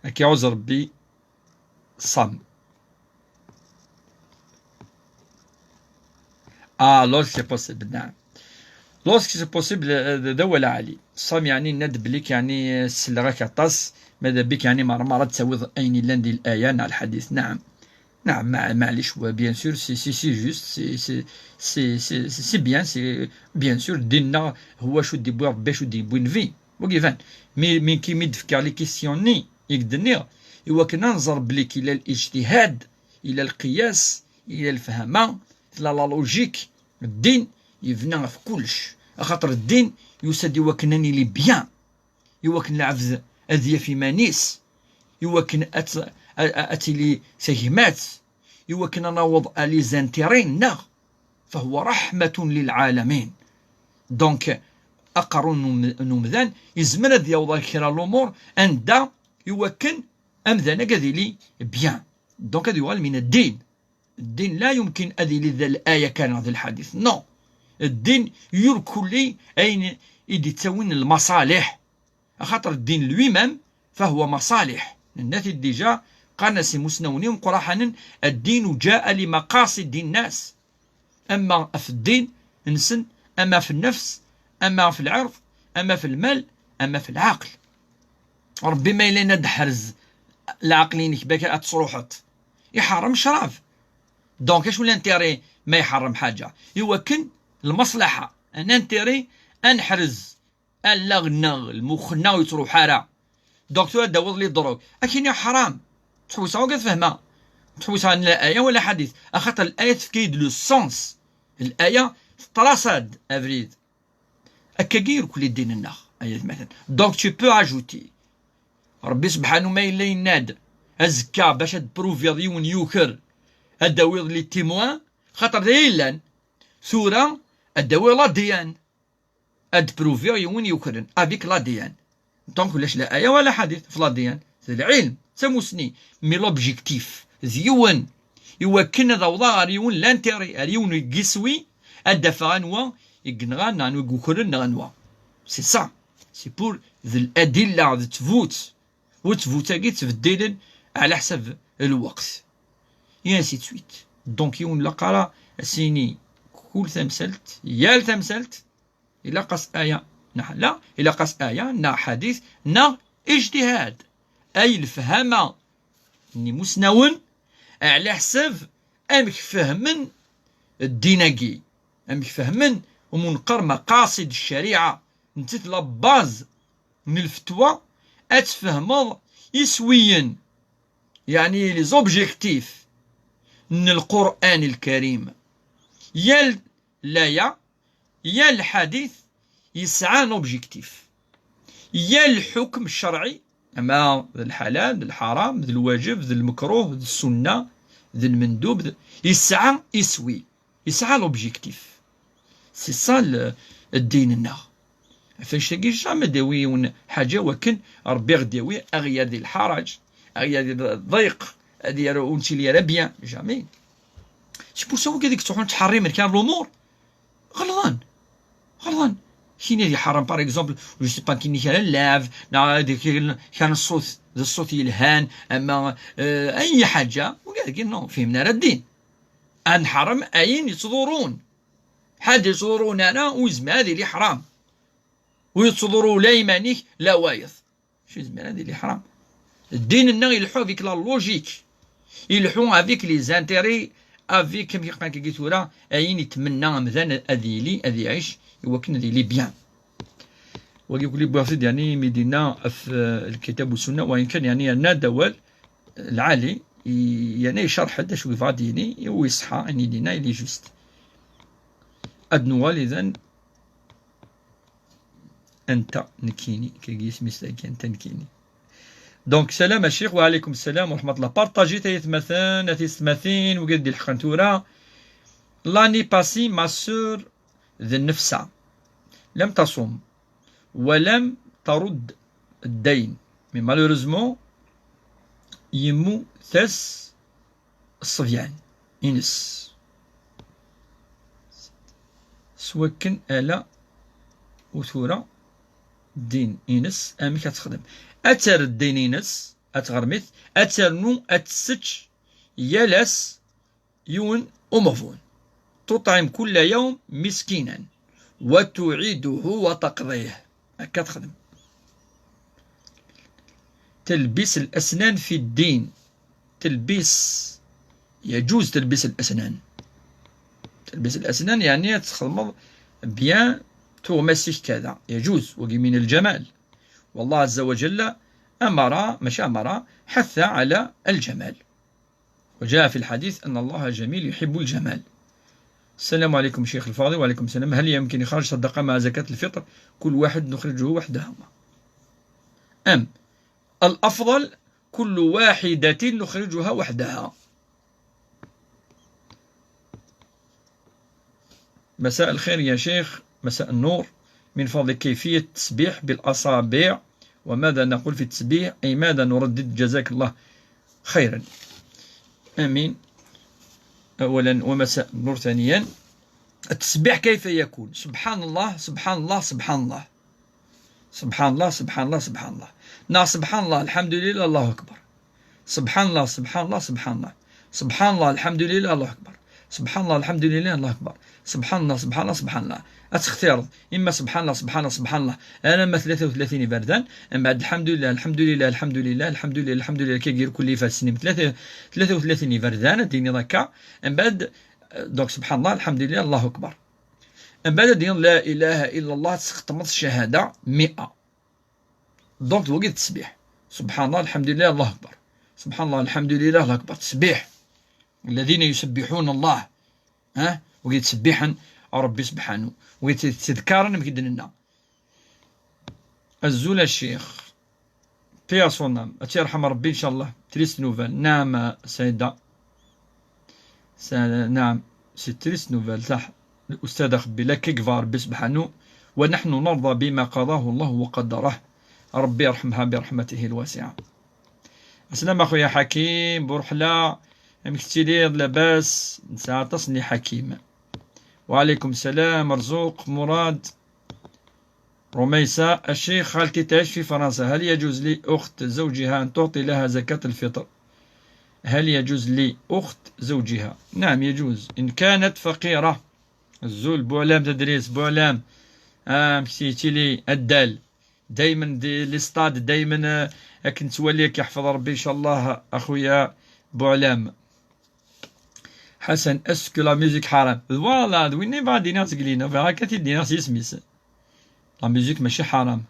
Ad k-iɛuzz Rebbi. Sam. Ah, lorsque c'est possible, نعم. Lorsque c'est possible, euh, d awal ɛali. Sam, يعني, nna-d belli-k, يعني, selleɣ-ak aṭas, ma d abik, يعني, merra merra ad tawiḍ ayen yellan di l'aya neɣ lḥadit. نعم. نعم, ma-, معليش, wa, bien sûr, c'est, c'est, c'est juste, c'est, c'est, c'est, c'est, c'est bien, c'est, bien sûr, ddin-nneɣ, huwa acu d-yewwi Rebbi, acu d-yewwi Nnbi. Wagi iban. Mi, mi, ki mi d-fkiɣ les questions-nni i k-d-nniɣ, i wakken ad nẓer belli k-, ila lijtihad, ila lqiyas, ila lefhama, tella la logique. Ddin yebna ɣef kullec, axaṭer ddin yusa-d i wakken ad nili bien, i wakken lɛebd ad yaf iman-is, i wakken ad t-, a, a, ad tili tagmat, i wakken ad naweḍ à les intérêts-nneɣ. فهو رحمة للعالمين. Donc, aqerru n um-, n umdan yezmer ad yaweḍ ar kra n lumuṛ anda i wakken amdan-agi ad yili bien. Donc, ad yuɣal min ddin. Ddin la yumkin ad yili d l'aya kan neɣ d lḥadit. Non. Ddin yurkulli ayen i d-ittawin lmaṣaliḥ. Axaṭer ddin lui-même فهو مصالح. Nenna-t-id déjà, qqaren-as imusnawen imeqqraḥanen, الدين جاء لمقاصد الناس. Ama ɣef ddin-nsen, ama ɣef nnefs, ama ɣef lɛirḍ, ama ɣef lmal, ama ɣef lɛaqel. Rebbi ma yella yenna-d ḥrez lɛaqel-inek bac ad tesruḥeḍ, iḥeṛṛem ccrab. Donc acu l'intérêt ma iḥeṛṛem ḥaǧa? I wakken lmaṣlaḥa, un intérêt, ad neḥrez allaɣ-nneɣ, lmux-nneɣ ur yettruḥ ara. Donc tura ad d-tawiḍ les drogues, ad k-iniɣ ḥram. Ttḥewwiseɣ akk ad fehmeɣ. Ttḥewwiseɣ n l'aya wala ḥadit. Axaṭer l'aya tefka-yi-d le sens. L'aya teṭṭras-d abrid. Akkagi irkel ddin-nneɣ, ay atmaten. Donc tu peux ajouter. Rebbi sebḥanu ma yella yenna-d, azekka bac ad d-prouviḍ yiwen yuker, ad d-tawiḍ les témoins, xaṭer d aya yellan. Tura ad d-tawiḍ l'A D N. Ad d-prouviɣ yiwen yukren avec l'A D N. Donc ulac la aya wala ḥadit f l'A D N. D lɛilm, d tamusni. Mais l'objectif d yiwen. I wakken ad awḍeɣ ɣer yiwen l'intérêt, ar yiwen n yiswi, ad d-afeɣ anwa i yenɣan, neɣ anwa i yukren, neɣ anwa. C'est ça. C'est pour d l'adilla, d ttbut. U ttbut-agi ttbeddilen ɛla ḥsab lweqt. Et ainsi de suite. Donc yiwen laqara as-yini kul tamsalt, yal tamsalt, ilaq-as aya neɣ la, ilaq-as aya neɣ ḥadit neɣ ijtihad. Ay lefhama n imusnawen ɛla ḥsab amek fehmen ddin-agi, amek fehmen umunqer maqasid ccariɛa, nettat la base n lfetwa, ad tfehmeḍ iswiyen, yeɛni les objectifs n Lqur'an Lkarim. Yal laya, yal lḥadit yesɛa un objectif. Yal lḥukm ccerɛi, ama d lḥalal, d lḥaram, d lwajeb, d lmekruh, d ssunna, d lmendub, d, yesɛa iswi. Yesɛa l'objectif. C'est ça le, ddin-nneɣ. Ɣef annect-agi jamais d-yawi yiwen ḥaǧa wakken Rebbi ɣ-d-yawi aɣ-yerr di lḥaraǧ, aɣ-yerr di ḍiq, ad yerr ur nettili ara bien. Jamais. C'est pour ça wigad i yettruḥun ttḥerrimen kan l'umur. Ɣelḍen. Ɣelḍen. Kini ad iḥerrem, par exemple, je sais pas, kini kra n lɛeb, neɣ ad kra n ṣṣut, d ṣṣut yelhan, ama, euh, ay ḥaǧa, wigad-agi, non, fihmen ara ddin. Ad nḥerrem ayen yettḍurrun. Ḥaǧa yettḍurrun ara, ur yezmir ad yili ḥram. Ur yettḍurru la iman-ik, la wayeḍ. Acu yezmir ad yili ḥram? Ddin-nneɣ ileḥḥu avec la logique. Ileḥḥu avec les intérêts, avec, amek i qqaren tura, ayen yetmenna amdan ad yili, ad iɛic, i wakken ad yili bien. Wagi kulli wwiɣ-t-id, yeɛni, mi d-yenna ɣef, eh, lkitab u ssunna, wayen kan, yeɛni, yerna-d awal lɛali, i-, yerna icerḥ-d acu yebɣa ad d-yini, i wi ṣṣeḥḥa, ayen i d-yenna, il est juste. Ad nuɣal, idan, anta nekkini, kagi isem-is dagi, anta nekkini. Donc, salam a ccix, wa alaykum salam wa rahmatullah. Partagit ay atmaten, a tiyessetmatin, wigad d-ilḥeqen tura. L'année passée, ma sœur d nnefsa. Lam tasum. Wa lam tarud ddayn. Mais malheureusement, yemmut-as ṣṣebyan ines s wakken ala u tura ddin ines. Amek ad texdem? Ad terr ddin ines, ad tɣermit, ad ternu ad tessečč yal ass yiwen umeɣbun. تطعم كل يوم مسكينا وتعيده وتقضيه. Akka texdem. تلبيس الأسنان في الدين. تلبيس، يجوز تلبيس الأسنان. تلبيس الأسنان يعني تخدمض bien tuɣmas-ik كذا، يجوز، وقي من الجمال. والله عز وجل أمر، ماشي أمر، حث على الجمال. وجاء في الحديث أن الله جميل يحب الجمال. السلام عليكم شيخ الفاضل. وعليكم السلام. هل يمكن إخراج صدقة مع زكاة الفطر؟ كل واحد نخرجه وحدها. أم الأفضل كل واحدة نخرجها وحدها؟ مساء الخير يا شيخ، مساء النور. من فضلك كيفية التسبيح بالأصابع، وماذا نقول في التسبيح؟ أي ماذا نردد؟ جزاك الله خيرا. آمين. أولا، ومساء النور ثانيا. التسبيح كيف يكون؟ سبحان الله، سبحان الله، سبحان الله. سبحان الله، سبحان الله، سبحان الله. نا سبحان الله، الحمد لله، الله أكبر. سبحان الله، سبحان الله، سبحان الله. سبحان الله، الحمد لله، الله أكبر. سبحان الله، الحمد لله، الله أكبر. سبحان الله، سبحان الله، سبحان الله. أتختار إما سبحان الله، سبحان الله، سبحان الله، أنا ما ثلاثة وثلاثين بردا، من بعد الحمد لله، الحمد لله، الحمد لله، الحمد لله، الحمد لله، كي يدير كل فاس سنين ثلاثة، ثلاثة وثلاثين بردا، ديني ذاك. من بعد، دونك سبحان الله، الحمد لله، الله أكبر. من بعد ديني لا إله إلا الله، تسخطمت الشهادة مئة. دونك وقت التسبيح، سبحان الله، الحمد لله، الله أكبر. سبحان الله، الحمد لله، الله أكبر. تسبيح. الذين يسبحون الله. ها؟ وقت تسبيحا ربي سبحانه. وقت تذكارا مكدننا. أزول الشيخ. Paix à son âme. أتي يرحم ربي إن شاء الله. Triste nouvelle. نعم سيدة. س-، نعم. C'est triste nouvelle. صح. الأستاذ أخبي لك كبار ربي سبحانه. ونحن نرضى بما قضاه الله وقدره. ربي يرحمها برحمته الواسعة. السلام أخويا حكيم بورحلة. أمك تيليض لاباس؟ نسعى تصني حكيم. وعليكم السلام مرزوق مراد. رميسة، الشيخ، خالتي تعيش في فرنسا، هل يجوز لأخت زوجها أن تعطي لها زكاة الفطر؟ هل يجوز لأخت زوجها؟ نعم، يجوز إن كانت فقيرة. الزول بوعلام تدريس، بوعلام. آه، مكسيتي لي الدال. دايما دي لي ستاد، دايما، آه، كنت وليك يحفظ ربي إن شاء الله أخويا بوعلام. حسن، est-ce que la musique حرام؟ Voilà، d winna i bɣiɣ ad d-iniɣ seg lina, bɣiɣ akka ad t-id-iniɣ s yisem-is. La musique ماشي حرام.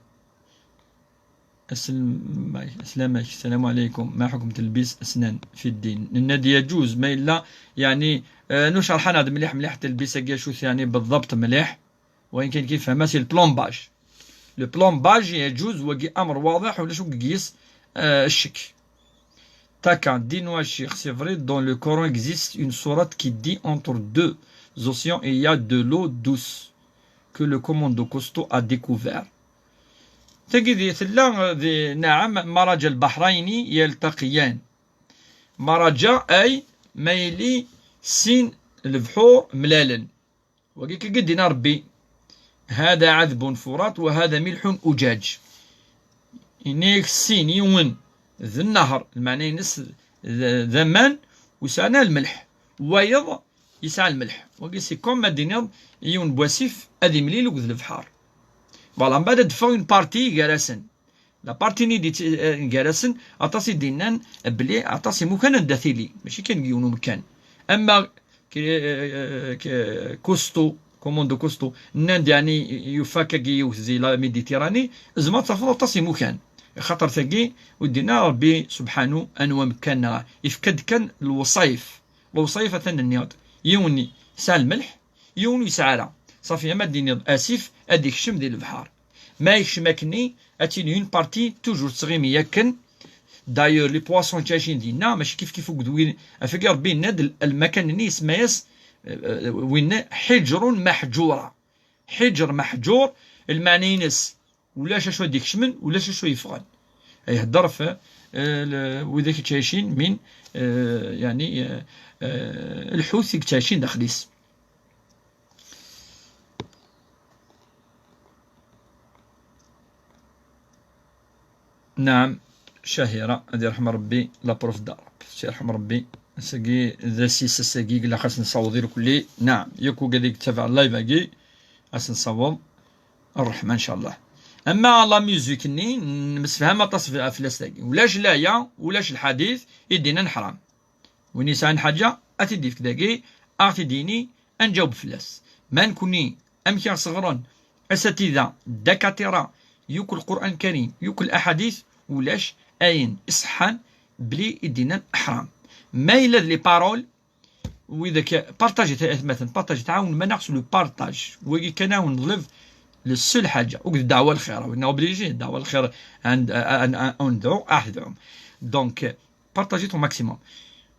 أسلم-، أسلمك، السلام عليكم. ما حكم تلبيس أسنان في الدين؟ Nenna-d يجوز، ما إلا، يعني، آه، نشرح أنا مليح مليح تلبيس أكيا شو يعني بالضبط مليح. وإن كان كيف فهمها c'est le plombage. Le plombage يجوز، وقي أمر واضح ولا شو قيس، آه، الشك. Taka, dis-nous الشيخ, c'est vrai, dans le Coran existe une sourate qui dit entre deux océans il y a de l'eau douce que le commando costaud a découvert. Tagi di tella di, نعم, مرج البحرين يلتقيان. مرج أي ما يلي سين البحور ملالن. Wagi kan i d-yenna Rebbi: هذا عذب فرات وهذا ملح أجاج. Ini-ak sin, yiwen d nnehr, lmeɛna-ines d, d aman, u yesɛa lmelḥ. Wayeḍ yesɛa lmelḥ. Wagi c'est comme ma d-tiniḍ yiwen n wasif ad imlil akked lebḥer. Voilà, mbeɛd ad d-teffeɣ une partie gar-asen. La partie-nni d-, eh, gar-asen, aṭas i d-yennan belli aṭas imukan anda tili, mačči kan deg yiwen umkan. Ama k-, eh, k-, Kustu, Commando Costo, nnan-d yeɛni yufa akkagi yiwet di la Méditerranée, tzemreḍ tafeḍ aṭas imukan. Axaṭer tagi, ur d-yenna Ṛebbi subḥanu anwa amkan neɣ, yefka-d kan lewṣayef. Lewṣayef atan nniɣ-d, yiwen yesɛa lmelḥ, yiwen ur yesɛi ara. Ṣafi, ama d-tiniḍ asif, ad d-ikcem di lebḥer. Ma yekcem akkenni, ad tili une partie toujours tettɣimi akken. D'ailleurs, les poissons ttɛicin dinna, mačči kif kif akked win, afagi Ṛebbi yenna-d, l-, lmakan-nni isemma-yas, euh, euh, win ḥiǧrun maḥǧura. Ḥiǧr maḥǧur, lmeɛna-ines, ulac acu ad d-ikecmen, ulac acu yeffɣen. Ihedder ɣef, euh, l-, widak ttɛicin min, euh, yeɛni, euh, euh, lḥut i yettɛicin daxel-is. Naɛam, Cahira, ad irḥem Ṛebbi, la prof Darab, ad irḥem Ṛebbi. Ass-agi d asis, ass-agi ilaq ad s-nessaweḍ irkelli. Naɛam, yakk wigad i yettabaɛen live-agi, ad s-nessaweḍ ṛṛeḥma, ncallah. Ama la musique-nni, nemsefham aṭas f-, fell-as tagi. Ulac laya, ulac lḥadit, i d-yennan ḥram. Win yesɛan lḥaǧa, ad t-id-yefk dagi, ad ɣ-t-id-yini, ad nǧaweb fell-as. Ma nekkni, amek i ɣ-sɣren asatida, dakatira, yakk Lqur'an Lkarim, yakk laḥadit, ulac ayen iṣeḥḥan belli i d-yennan ḥram. Ma yella d les paroles, widak, partager, atmaten, partager, tɛawen-aneɣ s le partage. Wagi kan ad wen-neḍleb, le seul ḥaǧa. Ur d ddeɛwa lxir, on est obligé, ddeɛwa lxir, and, and, and, and, donc, partager au maximum.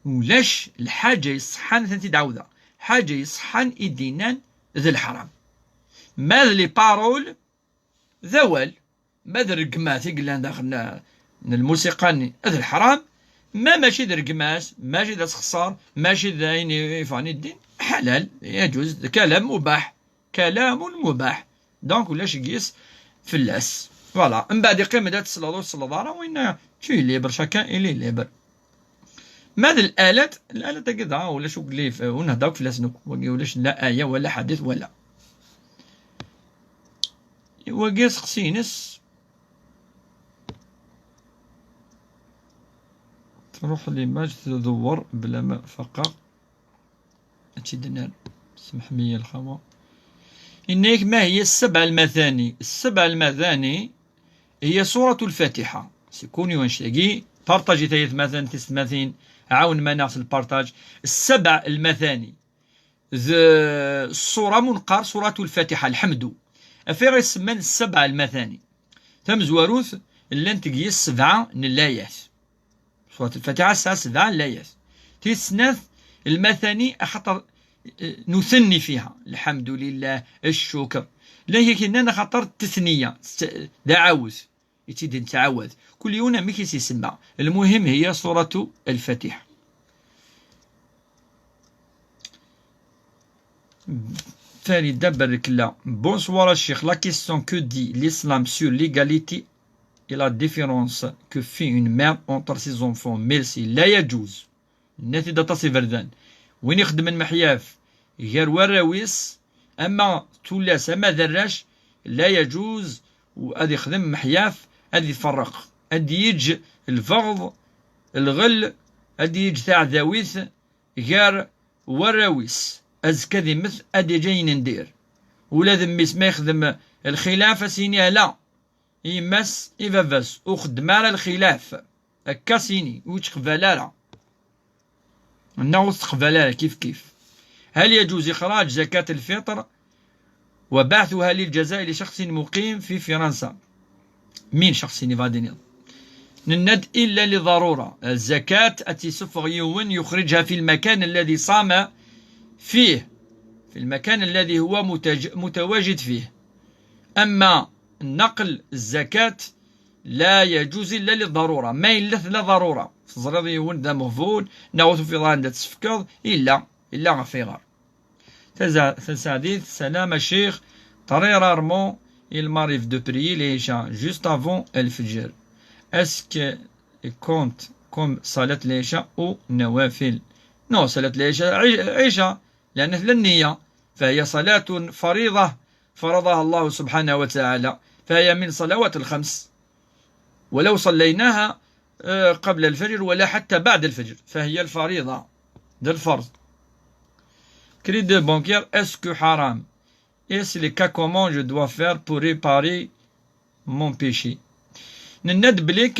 Ulac lḥaǧa iṣeḥḥan, ad tent-id-ɛawdeɣ, ḥaǧa iṣeḥḥan i d-yennan d leḥram. Ma d les paroles, d awal. Ma d rregmat i yellan daxel n, n lmusiqa-nni, d leḥram. Ma mačči d rregmat, mačči d asexṣar, mačči d ayen i, i yeffɣen i ddin, ḥalal, yaǧuz, d kalam mubaḥ. Kalamun mubaḥ. Donc, ulac deg-s fell-as. Voilà. Mbeɛd iqqim-d ad tesleḍ ur tesleḍ ara, winna, tu es libre, chacun il est libre. Ma d l'alat, l'alat-agi dɣa ulac akk li-, ur nhedder akk fell-asen akk. Wagi ulac la aya wala ḥadit wala. Wagi aseqsi-ines. Truḥ l'image tdewwer bla ma faqeɣ. Ad tt-id-nerr. Semḥem-iyi a lxawa. Yenna-yak: ما هي السبع المثاني؟ السبع المثاني هي سورة الفاتحة. C'est connu annect-agi. Partager-t ay atmaten tisetmatin. Ɛawnem-aneɣ s lpartaj. السبع المثاني. D ṣṣura mu neqqar سورة الفاتحة, lḥemdu. Af ayɣer i s-semman السبع المثاني. Tamezwarut, llant deg-s sebɛa n llayat. Surat Lfatiḥa tesɛa sebɛa n layat. Tis snat, lmatani, axaṭer, eh, nutenni fiha. Lḥemdu lillah, ccukr. Llan kra yennan axaṭer tetniya, d aɛawed, i tt-id-nettɛawad. Kul yiwen amek i s-isemma. Lmuhim, hiya suratu Lfatiḥa. Farida Berkla. Bonsoir a Cheikh. La question, que dit l'islam sur l'égalité et la différence que fait une mère entre ses enfants? Merci. La yaǧuz. Nenna-t-id aṭas iberdan. Win ixeddmen meḥyaf gar warraw-is, ama tullas ama d arrac, la yaǧuz, u ad ixdem meḥyaf, ad iferreq, ad yeǧǧ lbeɣḍ, lɣel, ad yeǧǧ taɛdawit gar warraw-is. Azekka ad immet, ad yeǧǧ ayen n dir. Ula d mmi-s ma yexdem lxilaf, ad s-yini ala. I yemma-s, i baba-s, ur xeddem ara lxilaf. Akka s-yini, ur yettqbal ara. Neɣ ur tettqbal ara, kif kif. هل يجوز إخراج زكاة الفطر وبعثها للجزائر لشخص مقيم في فرنسا؟ Min شخص يبغى دينيض. Nenna-d إلا لضرورة. الزكاة ad tt-yessufeɣ yiwen يخرجها في المكان الذي صام فيه، في المكان الذي هو متج-، متواجد فيه. أما نقل الزكاة لا يجوز إلا للضرورة. Ma yella tella ضرورة. Teẓriḍ yiwen d ameɣbun, neɣ ur tufiḍ anda tsefkeḍ, illa, illa ɣef ayɣer. Taza-, tasaɛdit, salam a ccix. Très rarement, il m'arrive de prier l'Isha juste avant الفجر. Est-ce que compte comme صلاة العشاء ou نوافل؟ Non, صلاة العشاء عي-، عشاء، لأن تلا النية، فهي صلاة فريضة فرضها الله سبحانه وتعالى، فهي من صلوات الخمس. ولو صليناها، آه، قبل الفجر ولا حتى بعد الفجر، فهي الفريضة، هذا الفرض. Crédit bancaire, est-ce que حرام؟ Et c'est le cas, comment je dois faire pour réparer mon péché? Nenna-d belli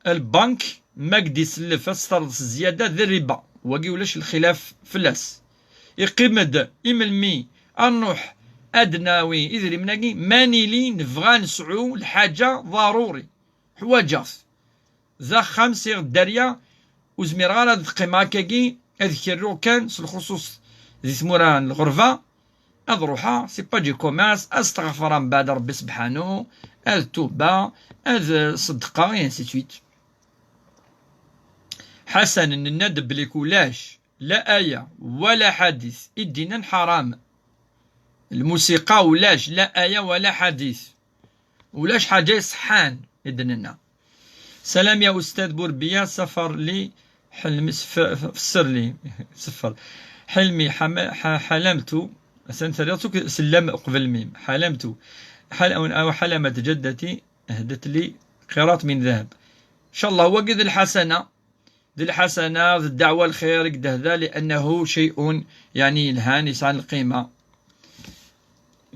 lbank ma k-d-isellef ad s-terreḍ s zzyada d rriba. Wagi ulac lxilaf fell-as. Iqqim-d i melmi ad nruḥ ad d-nawi idrimen-agi, ma nili nebɣa ad nesɛu lḥaǧa ḍaruri. Ḥwaǧeɣ-t. D axxam sɛiɣ dderya, ur zmireɣ ara ad qqimeɣ akkagi, ad kerruɣ kan s lxuṣuṣ di tmura n lɣerba, ad ruḥeɣ, c'est pas du commerce, ad steɣfreɣ mbeɛd Rebbi sebḥanu, ad tuba, ad ṣeddqeɣ, et ainsi de suite. Ḥasan, nenna-d belli ulac la aya wala ḥadit i d-innan ḥaram. Lmusiqa ulac la aya wala ḥadit. Ulac ḥaǧa iṣeḥḥan i d-nenna. سلام يا أستاذ بوربية، سفر لي حلمي، سف-، فسر لي، سفر. حلمي حم-، ح-، حلمت، أصلاً تريد سلام قبل ميم. حلمت، حل-، أو حلمت جدتي أهدت لي قيراط من ذهب. إن شاء الله وقد الحسنة، ذي الحسنة، ذي الدعوة الخير، قد هذا لأنه شيء يعني يلهان يسعى القيمة.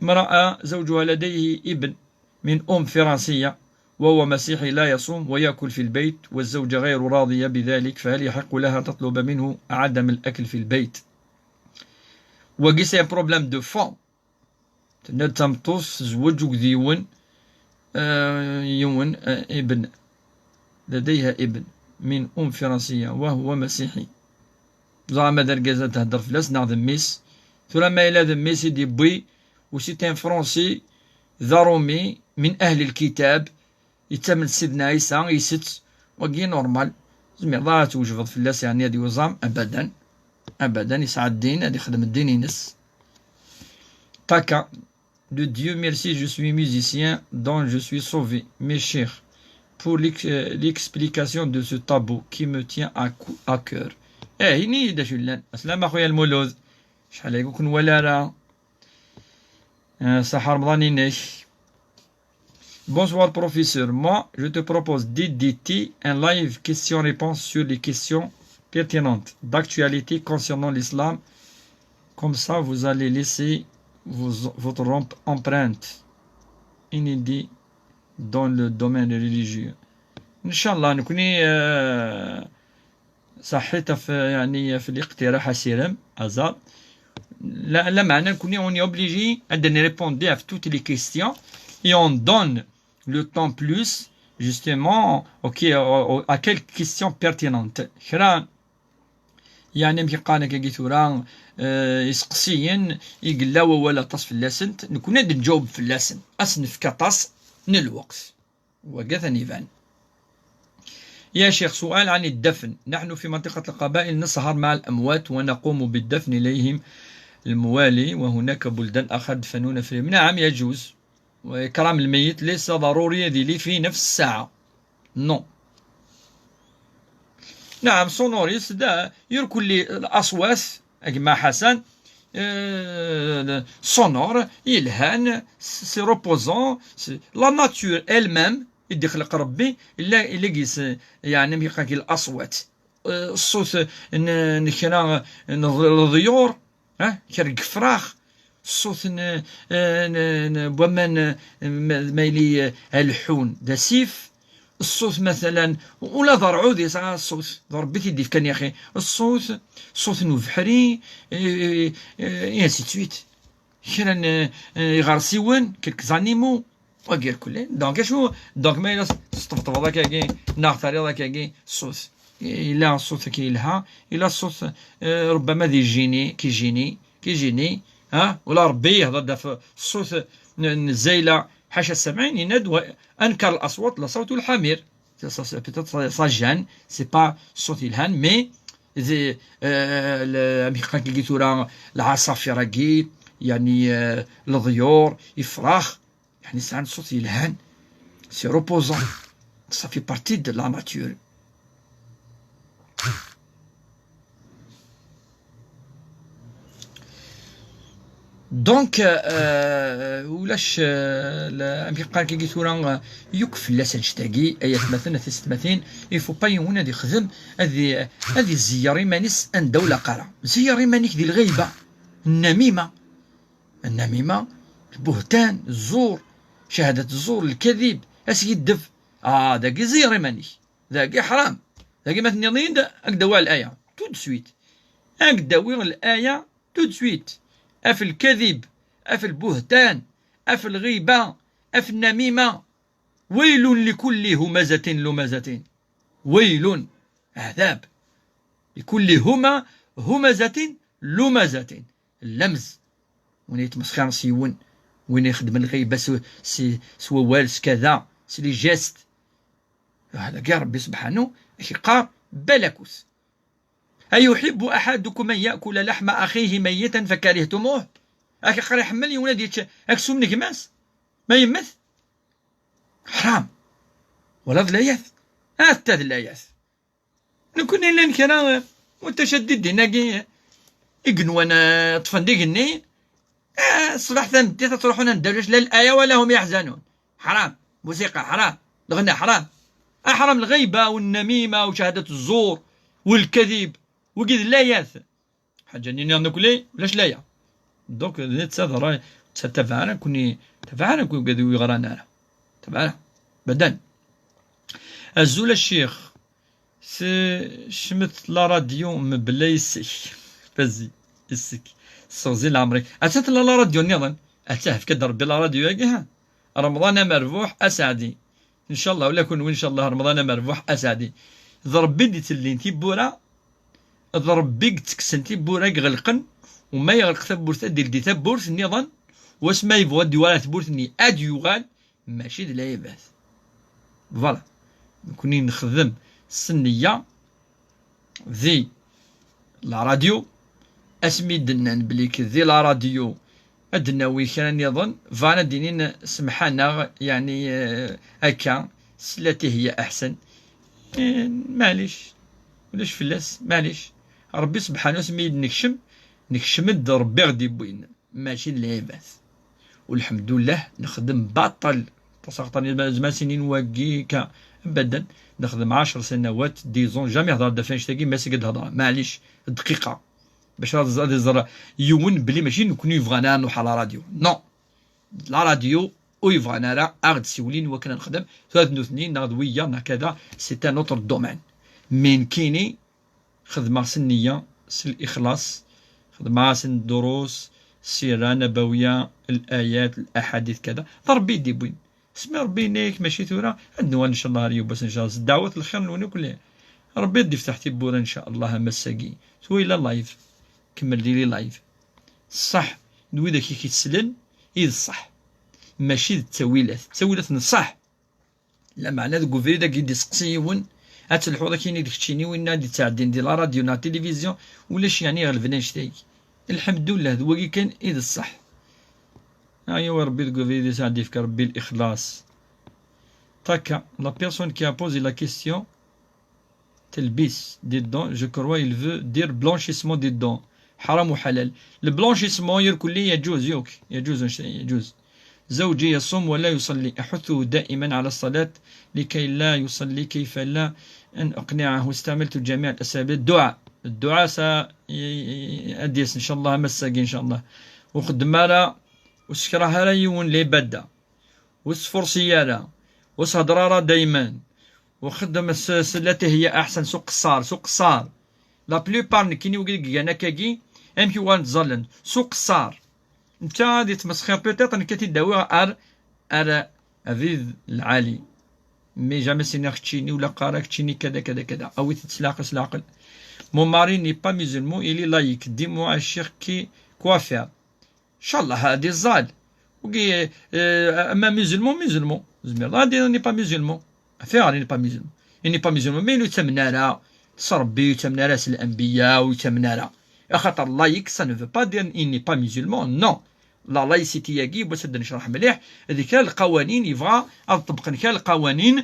امرأة زوجها لديه ابن من أم فرنسية وهو مسيحي لا يصوم ويأكل في البيت والزوجة غير راضية بذلك، فهل يحق لها تطلب منه عدم الأكل في البيت؟ Wagi c'est un problème de fond. Tenna-d tameṭṭut tezweǧ akked yiwen, eh, yiwen, eh, ابن. لديها ابن من أم فرنسية وهو مسيحي. Ẓer ama d argaz ad tehder fell-as neɣ d mmi-s. Tura ma yella d mmi-s i d-yewwi, u c'est un Français, d aṛumi, من أهل الكتاب, yettamen s Sidna Ɛisa, isett, wagi normal. Tzemreḍ ad twejbeḍ fell-as, yeɛni ad yuẓam? Abadan. Abadan, yesɛa ddin, ad ixdem ddin-ines. Taka, de Dieu merci, je suis musicien, donc je suis sauvé. Mes chers, pour l'ex-, euh, l'explication de ce tabou qui me tient à cou-, à cœur. Eh, ini-yi-d acu yellan. Aslama a xuya Lmulud. Acḥal aya ur k-nwala ara. Eh, ṣaḥa Remḍan-inek. Bonsoir professeur, moi je te propose d'éditer un live questions-réponses sur les questions pertinentes d'actualité concernant l'islam. Comme ça, vous allez laisser vos-, votre emp-, empreinte inédite dans le domaine religieux. Inchallah, nekkni, euh, صحيت في، يعني، في الاقتراح أسيرم، هذا. لا، لا معنى نكوني on est obligé de répondre à toutes les questions et on donne le temps plus, justement, ok, à, à quelques questions pertinentes. كرا، يعني، مكي قانا كي ثورا، آه، يسقسيين، يقلا ولا تص في اللسن، نكون نجاوب في اللسن، أصنف كطاس نلوقت. وقثن يبان. يا شيخ، سؤال عن الدفن. نحن في منطقة القبائل نسهر مع الأموات ونقوم بالدفن إليهم الموالي، وهناك بلدان أخرى يدفنون في، نعم، يجوز. وإكرام الميت ليس ضروري يدلي في نفس الساعة. Non. نعم، sonoriste دا يركل لي الأصوات، أجمع حسن، euh, sonore، يلهان، c'est reposant، c'est la nature elle-même، يدخلق ربي، إلا، إلا قيس، يعني، ميقاكي الأصوات. Euh، الصوت ن-، نكرا ن-، الضيور، ها، كرق فراخ، الصوت ن-، آه، ن-، ن-، بوما ن-، م-، مايلي، آه، الحون دا سيف، الصوت مثلًا، ولا ضرعود يسعى الصوت، ضربتي ديف كان يا أخي، الصوت، الصوت نو بحري، إيه، إيه، إيه، إيه، ainsi de suite. كرا ن-، آه، يغرسيون، quelques animaux، وغير كلين. Donc، شو؟ Donc، ما إلا تطبطب هذاك كي، ناغ تاري هذاك كي، الصوت. إلا الصوت كي يلها، إلا الصوت، آه، ربما ذي جيني، كي جيني، كي جيني، ها؟ ولا ربي يهضر دا في الصوت ن-، نزايلة حاشا السامعين، يناد و-، أنكر الأصوات لصوت الحمير. Ça, ça, c'est peut-être ça, ça gêne, c'est pas الصوت يلهان، mais ذي، آه، ل-، أمي قاك لقيت ورا العصافير أكيد، يعني، آه، الضيور، يفراخ، يعني سعان صوت يلهان. C'est reposant. Ça fait partie de la nature. Donc, euh, ulac, euh, la-, amek yeqqar kagi tura, euh, yukk fell-as annect-agi, ay atmaten, a tisetmatin, il faut pas yiwen ad ixdem, ad i-, ad izeyyer iman-is anda ur laq ara. Zeyyer iman-ik di lɣiba, nnamima. Nnamima, buhtan, zzur, cahadat zzur, lkadib, askiddeb. Ah, dagi ẓeyyer iman-ik. Dagi ḥram. Dagi ma tenniḍ-iyi-d, ad k-d-awiɣ l'aya. Tout de suite. Ad k-d-awiɣ l'aya tout de suite. Af lkadib, af lbuhtan, af lɣiba, af nnamima. ويل لكل همزة لمزة. ويل، عذاب، لكل هم-، همزة لمزة. Llamz. Win yettmesxiren s yiwen, win ixeddmen lɣiba s, s, s wawal, s kada, s les gestes. Dagi Ṛebbi subḥanu ad k-iqqar balakut. أيحب أحدكم أن يأكل لحم أخيه ميتا فكرهتموه؟ Ad k-iqqar iḥemmel yiwen ad yečč aksum n gma-s ma yemmet? Ḥram. Walaḍ layat? Atta d layat. Nekkni llan kra, eh, mutacaddidin-agi i yenwan, eh, ṭṭfen d igenni, eh, ṣṣbeḥ tameddit ad truḥun anda ulac la l'aya wala hum yeḥzanun. Ḥram. Musiqa ḥram. Lɣna ḥram. Aḥram lɣiba wannamima ucahadat zzur walkadib. Wigi d layat. Ḥaǧa-nni nniḍen akk lay, ulac laya. Donc, netta d ṛṛay, netta tabaɛ ara kuni, tabaɛ ara kuni, ugad ur yeɣran ara. Tabaɛ ara. Badan. Azul a ccix. Tecmet la radio mebla yes-k. Vas-y, yes-k. Sseɣzi leɛmer-ik. Atta tella la radio nniḍen. Atta efk-d Ṛebbi la radio-agi, ha. Remḍan amerbuḥ, aseɛdi. Ncallah, ula kunwi, ncallah, Remḍan amerbuḥ, aseɛdi. D Ṛebbi i d-itellin tiwwura, d Ṛebbi i yettekksen tiwwura iɣelqen, u ma yeɣleq tawwurt, ad d-ildi tawwurt nniḍen, wasmi yebɣu ad d-yuɣal ɣer tewwurt-nni, ad d-yuɣal, mačči d lɛibad. Voilà. Nekkni nexdem s nneyya, di la radio, asmi d-nnan belli k-, di la radio ad d-nawi kra nniḍen, bɣan ad d-inin semḥ-aneɣ, yeɛni, eh, akka, s lati hiya aḥsen. Eh, maɛlic, ulac fell-as, maɛlic. Ṛebbi subḥanu asmi i d-nekcem, nekcem-d Ṛebbi i ɣ-d-iwwin. Mačči d lɛibad. Ulḥemdullah, nexdem baṭel. Tasaɣṭan, zman sinin wagi ka, abadan. Nexdem ɛecr sanawat, dix ans, jamais hedreɣ-d ɣef annect-agi, mais ad hedreɣ, maɛlic, dqiqa. Bac ad, ad iẓer yiwen belli mačči nekkni yebɣan ara nruḥ ɣer la radio. Non. La radio ur yebɣan ara ad ɣ-d-siwlin wakken ad nexdem. Tura d nutni, neɣ d wiyaḍ, neɣ kada, c'est un autre domaine. Mais nekkini, xedmeɣ s nneyya, s lixlaṣ, xedmeɣ-asen ddurus, ssira nabawiya, l-ayat, l-aḥadit, kada. D Ṛebbi i d-iwwin. Asmi Ṛebbi yenna-yak mačči tura, ad nuɣal ncallah ar yiwwas ncallah. S ddeɛwat lxir-nwen akk lli. Ṛebbi ad d-ifteḥ tiwwura ncallah am ass-agi. Tura yella live. Kemmel diri live. Ṣṣeḥ d widak i k-isslen i d ṣṣeḥ. Mačči d ttawilat. Ttawilat n ṣṣeḥ. Lameɛna deg ubrid-agi i d-iseqsi yiwen, ad telḥuḍ akkin i d keččini, winna d-ittɛeddin di la radio neɣ tilivizyu, ulac yeɛni iɣelben annect-agi. Lḥemdullah, d wagi kan i d ṣṣeḥ. Ayaw a Ṛebbi, deg ubrid-is ad d-ifk Ṛebbi lixlaṣ. Taka, la personne qui a posé la question, تلبيس des dents, je crois il veut dire blanchissement des dents. حرام وحلال. Le blanchissement يركلي يجوز، يوك، يجوز، يجوز. زوجي يصوم ولا يصلي، أحثه دائما على الصلاة لكي لا يصلي، كيف لا أن أقنعه؟ استعملت جميع الأساليب. الدعاء، الدعاء سيأديس إن شاء الله، مساقي إن شاء الله. وخدم على، وسكره على يون لي بدا. Ur sfursi ara, ur s-hedder ara dayman, u xeddem s, s lati hiya aḥsen, s uqeṣṣer, s uqeṣṣer. La plupart nekkini wigi i igan akkagi, amek i uɣalen ttẓallen? S uqeṣṣer. Netta ad yettmesxir peut-être, nekk ad t-id-awiɣ ar, ar abrid lɛali. Mais jamais s-iniɣ keččini, ula qqar-ak keččini kada, kada, kada. Awi-t-id s leɛqel, s leɛqel. Mon mari n'est pas musulman, il est laïque. Dis-moi, cher, qui, quoi faire? Inchallah ad iẓẓal. Wigi, eh, ama musulman, musulman. Tzemreḍ ad d-tiniḍ n'est pas musulman. Afiɣer il n'est pas musulman? Il n'est pas musulman, mais ur yettamen ara s Ṛebbi, ur yettamen ara s l'anbiya, ur yettamen ara. Axaṭer laïc, ça ne veut pas dire il n'est pas musulman, non. La laïcité-agi, yiwwas ad d-necreḥ mliḥ, d kra lqawanin, yebɣa ad ṭebbqen kra lqawanin,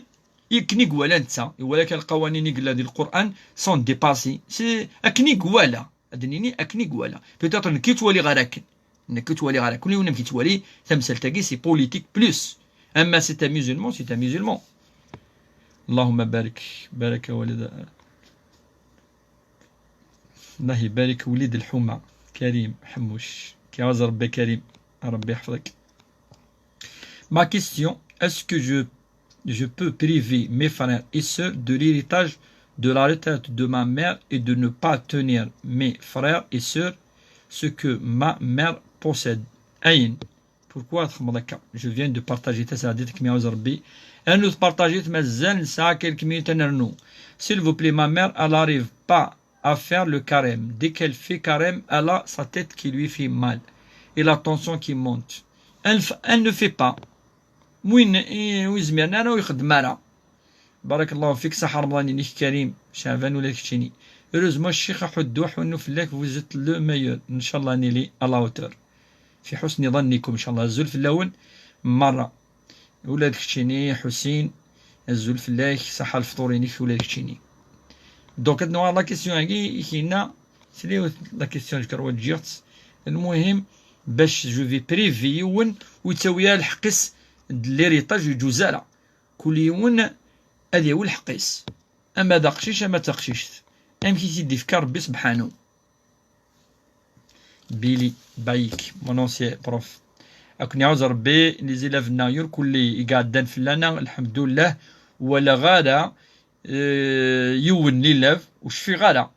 akken i iwala netta. Iwala kra lqawanin i yella di Lqur'an, sont dépassés. C'est akken i iwala. Ad d-nini akken i iwala. Peut-être nekk ur ttwaliɣ ara akken. Nekk ur ttwaliɣ ara akken. Kul yiwen amek yettwali tamsalt-agi, c'est politique plus. Ama c'est un musulman, c'est un musulman. اللهم بارك، بارك والد، الله يبارك وليد الحومة، كريم حموش. كي غزر ربي كريم، ربي يحفظك. Ma question, est-ce que je, je peux priver mes frères et sœurs de l'héritage de la retraite de ma mère et de ne pas tenir mes frères et sœurs ce que ma mère possède? Ayen. Pourquoi تخمض هكا؟ Je viens de partager تسعة ديتك مية وزربي. أنو تبارطاجيت مازال نسعى quelques minutes نرنو. S'il vous plaît, ma mère, elle arrive pas à faire le carême. Dès qu'elle fait carême, elle a sa tête qui lui fait mal et la tension qui monte. Elle, f- elle ne fait pas. وين إيه، وين زميرنا أنا ويخدم أنا. بارك الله فيك، صحة رمضان ينيك كريم شعبان ولا كتشيني. Heureusement الشيخ حدو حنو فلاك، vous êtes le meilleur. إن شاء الله نيلي à la hauteur. في حسن ظنكم إن شاء الله. الزول في اللون مرة. ولاد كتشيني حسين، الزول فلاك، صحة الفطور ينيك ولاد كتشيني. Donc هاد نوع la question هاكي كاينة ثري la question جو كروت جيغت. المهم باش je vais priver يون ويتساوي الحقيس د l'héritage يجوز على كل يون هذا هو الحقيس. أما ذا قشيش أما تقشيشت. أم كي تيدي في كار ربي سبحانه. بيلي بايك، mon ancien prof. أكون يعوز ربي les élèves نايور كل يقعدن في لنا، الحمد لله. ولا غادا، آه، يون l'élève وشفي غادا.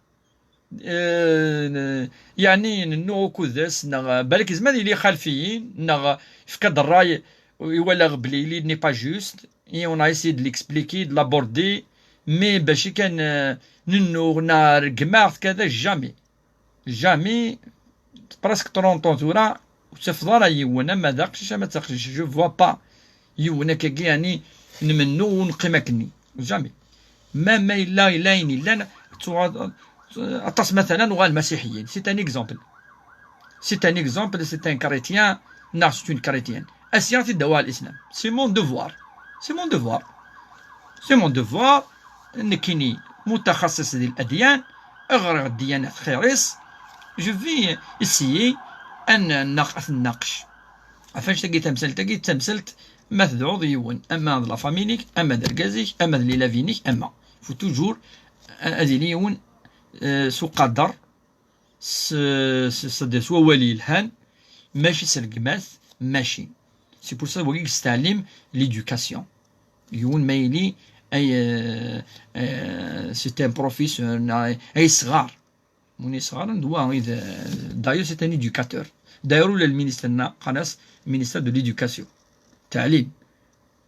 آه، ن- يعني ننو كودس، نغ بالك زمان يلي خلفيين، نغ فكاد الراي يولى بلي لي n'est pas juste. Et on a essayé de l'expliquer, de l'aborder, mais باش كان، آه، ننو نار جماعة كذا jamais. Jamais. Presque trente ans ثورة وتفضل يون، أما ذا قشيش أما تقشيش. Je vois pas يون هكاكي يعني نمنو ونقيم أكني. Jamais. ما ما إلا إلا إن إلا ن- تو- أطاس مثلا وغا المسيحيين. C'est un exemple. C'est un exemple, c'est un chrétien. Non, c'est une chrétienne. أسيا في الدواء الإسلام. C'est mon devoir. C'est mon devoir. C'est mon devoir. نكيني متخصص ديال الأديان، أغرق الديانات خيريس. Je vais essayer أن نق- نناقش. عفاش تاقي تمثلت، تاقي تمثلت ما تدعوض يون، أما هاد la famille نيك، أما د ركازيك، أما د l'élève نيك، أما. Faut toujours، آه، هادي لي يون، آه، سو قدر، س-، س-، سدس وولي الهان، ماشي سرقمات، ماشي. C'est pour ça وقيك ستعلم l'éducation. يون ما يلي أي، آه، آه، c'est un professeur، أي، أي صغار. موني صغار، ندوا إذا، d'ailleurs c'est un éducateur. دايرو للمينيستر نا، قناص، ministère de l'éducation. تعليم.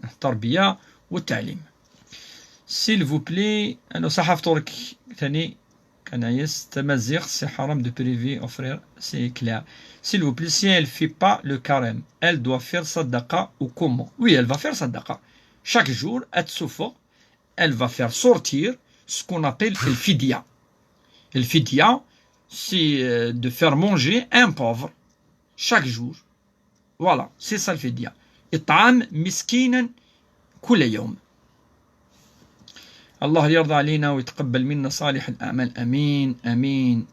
التربية والتعليم. S'il vous plaît، أنا صحة فطورك ثاني كان عيس تمازيغ، c'est حرام de priver aux frères, c'est clair. S'il vous plaît, si elle fait pas le carême, elle doit faire صدقة ou comment? Oui, elle va faire صدقة. Chaque jour, elle souffre, elle va faire sortir ce qu'on appelle الفدية. الفدية, c'est, euh, de faire manger un pauvre chaque jour. Voilà, c'est ça الفدية. إطعام مسكينا كل يوم. الله يرضى علينا ويتقبل منا صالح الأعمال. آمين، آمين.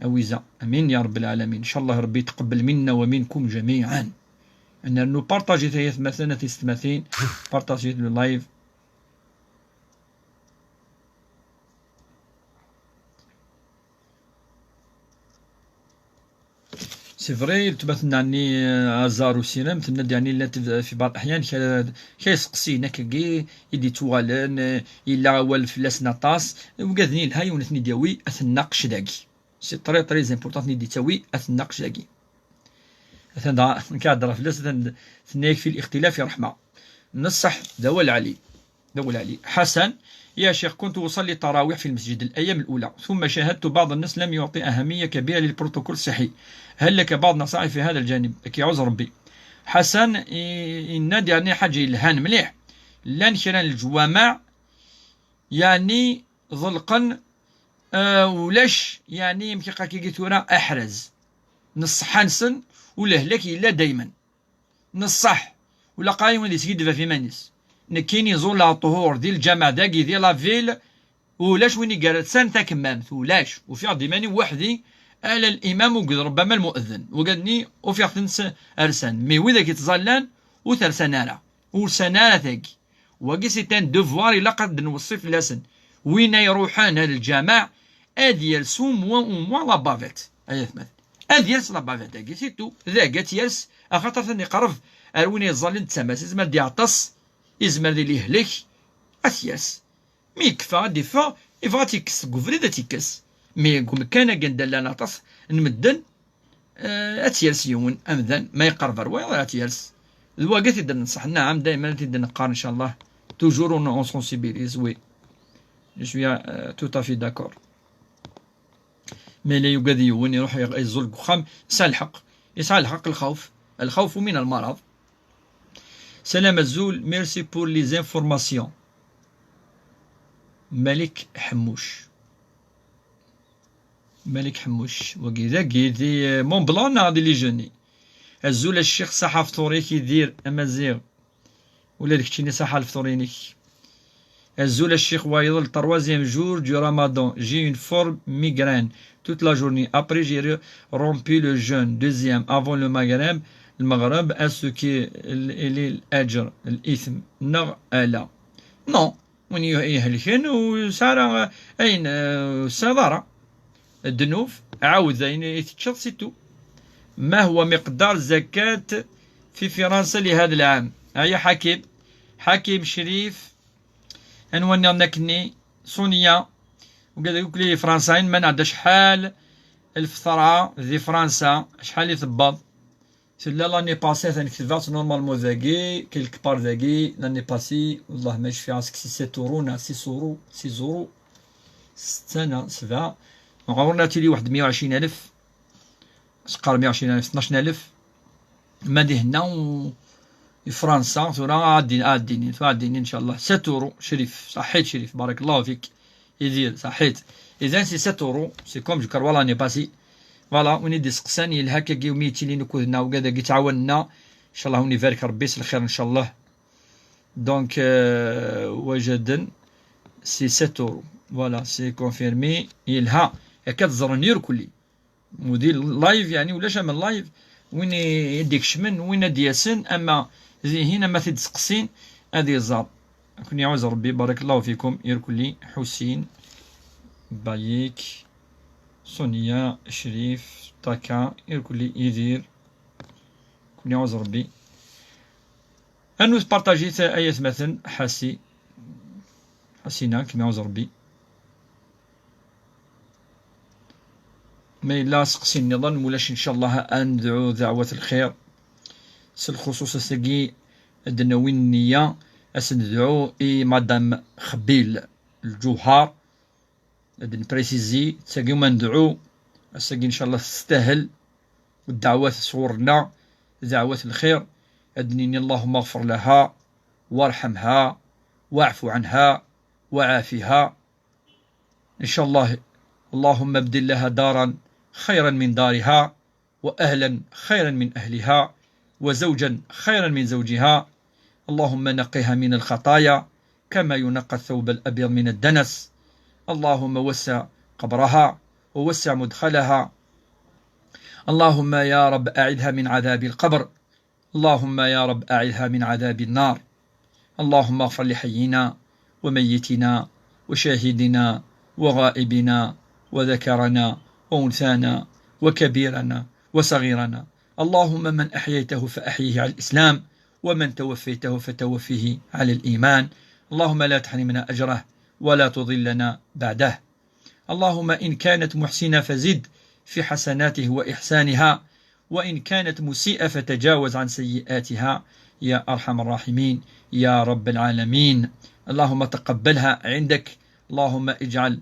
أويزا، آمين يا رب العالمين. إن شاء الله ربي يتقبل منا ومنكم جميعا. أن نبارطاجي تايث مثلا تيستماثين، بارطاجي le live. C'est vrai, التمات نعني أزار وسيرم، تناد يعني لا تف-، في بعض الأحيان كا-، كيسقسي هناك كي يدي توالن، إلا وال فلاس نطاس، وقاذني لها يونتني دياوي أثناقش داكي. C'est très, très important ني دي تاوي أثناقش داكي. أثن دا، كهضر فلاس، أثن ثنيك في الاختلاف رحمة. نصح دوا العلي. دول علي. حسن، يا شيخ، كنت أصلي التراويح في المسجد الأيام الأولى، ثم شاهدت بعض الناس لم يعطي أهمية كبيرة للبروتوكول الصحي. هل لك بعض نصائح في هذا الجانب؟ كي عذر ربي. حسن، إي-، إن يعني حاجة يلهان مليح. لان كرا الجوامع، يعني، ظلقا، آه، ولاش، يعني، يمكن قاكي قلت ورا أحرز. نصحانسن، ولهلك إلا دايما. نصح، ولا قايم ولا يسقي دفا في مانيس. نكيني زول الطهور دي الجامع داكي دي لافيل، ولاش وين يقرا سان تاكمامت، ولاش، وفي عرض ماني وحدي، على الإمام وقد ربما المؤذن، وقالني وفي عرض نس أرسان، مي وإذا كي تزالان، وثرسان أرا، ورسان أرا ثاكي. واقي سي تان دوفوار إلا قد نوصي فلاسن. وين يروحان للجامع، أد يرسو موا وموا لابافيت. أيا ثمات. أد يرس لابافيت، أكي سي تو. ذاك تيرس، أخاطر ثاني قرب Ar win yeẓẓallen d tama-s, izmer ad d-yeɛṭes, izmer ad yili yehlek, ad t-yers. Mi yekfa, ad d-iffeɣ, yebɣa ad t-yekkes deg ubrid, ad t-yekkes. Mi deg umkan-agi anda llan aṭas n medden, eh, ad t-yers yiwen amdan, ma yeqreb ar wayeḍ, ad t-yers. D wagi i t-id-nenṣeḥ, nɛam, dayman i t-id-neqqar, ncallah. Toujours on, on sensibilise, oui. Je suis, euh, tout à fait d'accord. Ma yella yugad yiwen, iruḥ yeẓẓul deg uxxam, yesɛa lḥeqq. Yesɛa lḥeqq, lxawf. Lxawf min lmaraḍ. Salam azul, merci pour les informations. Malik Ḥemmuc. Malik Ḥemmuc. Wagi dagi, di, euh, Mont Blanc neɣ di Lijeni? Azul a ccix, saḥa fṭur-ik, Idir Amaziɣ. Ula d keččini saḥa lefṭur-inek. Azul a ccix, wayeḍ, le troisième jour du ramadan, j'ai une forme migraine toute la journée. Après, j'ai re-, rompu le jeûne, deuxième, avant le maghreb, le maghreb, est-ce que il est l'ajr, l'ithm, neɣ ala? Non. Win yu-, ihelken ur yesɛi ara ayen, eh, ur tesɛiḍ ara. Ddnub, ɛawed ayen i teččeḍ, c'est tout. ما هو مقدار زكاة في فرنسا لهذا العام؟ هيا حكيم، حكيم شريف، anwa nniḍen akkenni, Sonia, وكذا يقول لي فرنساين، ما نعرف شحال الفطرة ذي فرنسا، شحال يثبض. Tella l'année passée, atan ketbeɣ-tt normalement dagi, quelque part dagi, l'année passée, والله ما cfiɣ, est-ce que c'est sept euros, neɣ six euros, six euros, ستة neɣ سبعة. Donc, ɣur-na tili واحد مية وعشرين ألف، سقار مية وعشرين ألف، اثناش ألف. ما دهنا و-، في فرنسا، ثورة عادين، عادين، عادين إن شاء الله. Sept euros، شريف، صحيت شريف، بارك الله فيك. Idir, صحيت. إذن c'est sept euros, c'est comme je crois l'année passée. Voilà, win i d-iseqsan, yelha kagi umi yettilin ukud-nneɣ, ugad-agi ttɛawanen-aɣ. Inchallah, win ibarek Rebbi s lxir, inchallah. Donc, euh, wajaden, c'est sept euros. Voilà, c'est confirmé. Yelha. Akka teẓren irkelli. Mudi live, يعني, ulac am live. Win i, i d-ikecmen, win ad d-yasen, ama dihin, ama t-id-seqsin, ad iẓer. Ad ken-iɛuz Rebbi, بارك الله فيكم, irkelli, Ḥusin, Bayik, Sonia, Crif, Taka, irkelli, Idir. Ad ken-iɛuz Rebbi. Anut partajit ay atmaten, Ḥasi. Ḥasina, ad kem-iɛuz Rebbi. Ma yella aseqsi nniḍen, mulac, inchallah, ad nedɛu dɛwat lxir. S lxuṣuṣ ass-agi, ad d-nawi nniya, ad s-nedɛu i Madame Xbil Lǧuhar, ad d-npréciser, d tagi uma nedɛu, ass-agi, inchallah, testahel, ddeɛwat sɣur-nneɣ, dɛwat lxir, ad d-nini اللهم اغفر لها وارحمها واعف عنها وعافها. إن شاء الله، اللهم ابدل لها دارا خيرا من دارها، وأهلا خيرا من أهلها، وزوجا خيرا من زوجها. اللهم نقها من الخطايا كما ينقى الثوب الأبيض من الدنس. اللهم وسع قبرها ووسع مدخلها. اللهم يا رب أعذها من عذاب القبر. اللهم يا رب أعذها من عذاب النار. اللهم اغفر لحينا وميتنا وشاهدنا وغائبنا وذكرنا وأنثانا وكبيرنا وصغيرنا. اللهم من أحييته فأحيه على الإسلام، ومن توفيته فتوفه على الإيمان. اللهم لا تحرمنا أجره ولا تضلنا بعده. اللهم إن كانت محسنة فزد في حسناته وإحسانها، وإن كانت مسيئة فتجاوز عن سيئاتها يا أرحم الراحمين يا رب العالمين. اللهم تقبلها عندك. اللهم اجعل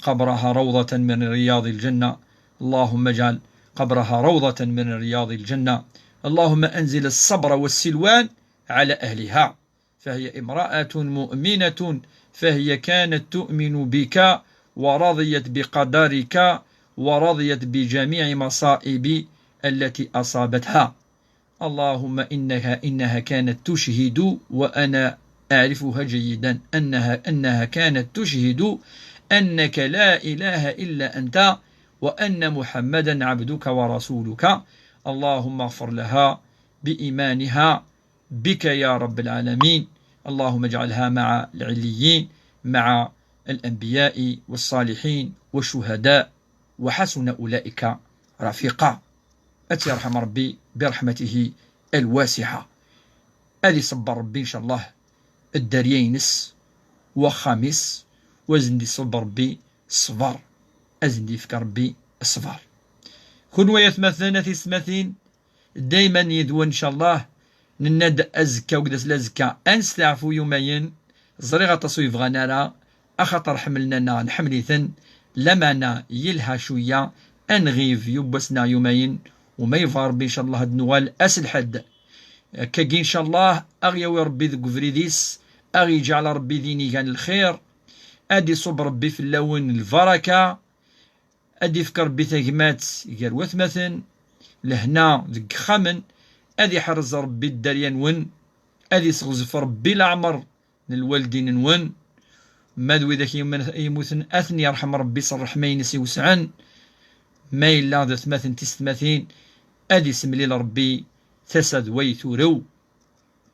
قبرها روضة من رياض الجنة. اللهم اجعل قبرها روضة من رياض الجنة. اللهم أنزل الصبر والسلوان على أهلها. فهي امرأة مؤمنة، فهي كانت تؤمن بك ورضيت بقدرك ورضيت بجميع مصائب التي أصابتها. اللهم إنها، إنها كانت تشهد، وأنا أعرفها جيدا، أنها، أنها كانت تشهد أنك لا إله إلا أنت، وأن محمدا عبدك ورسولك. اللهم اغفر لها بإيمانها بك يا رب العالمين. اللهم اجعلها مع العليين، مع الأنبياء والصالحين والشهداء، وحسن أولئك رفيقا. أتي يرحم ربي برحمته الواسعة. Ad iṣebber Ṛebbi, ncallah, dderya-ines, waxxam-is, u ad sen-d-iṣebber Ṛebbi ṣṣber, ad sen-d-yefk Ṛebbi ṣṣber. Kunwi ay atmaten, a tiyessetmatin, dayman yid-wen, ncallah. Nenna-d azekka, akked ass n azekka, ad nesteɛfu yumayen. Ẓriɣ aṭas ur yebɣan ara, axaṭer ḥemmlen-aneɣ, nḥemmel-iten. Lameɛna yelha cwiya ad nɣib yiwwas neɣ yumayen, u ma yebɣa Ṛebbi, ncallah, ad d-nuɣal ass n lḥedd. Akkagi, ncallah, a ɣ-yawi Ṛebbi deg ubrid-is, a ɣ-yeǧɛel Ṛebbi d inigan n lxir, ad iṣubb Ṛebbi fell-awen lbaraka, ad d-ifk Ṛebbi tagmat gar watmaten, lehna deg yexxamen, ad iḥrez Ṛebbi dderya-nwen, ad isɣezf Ṛebbi leɛmer n lwaldin-nwen, ma d widak yemmuten, ad ten-yerḥem Ṛebbi s ṛṛeḥma-ines iwesɛen, ma yella d atmaten tisetmatin, ad isemlil Ṛebbi tasa d way turew.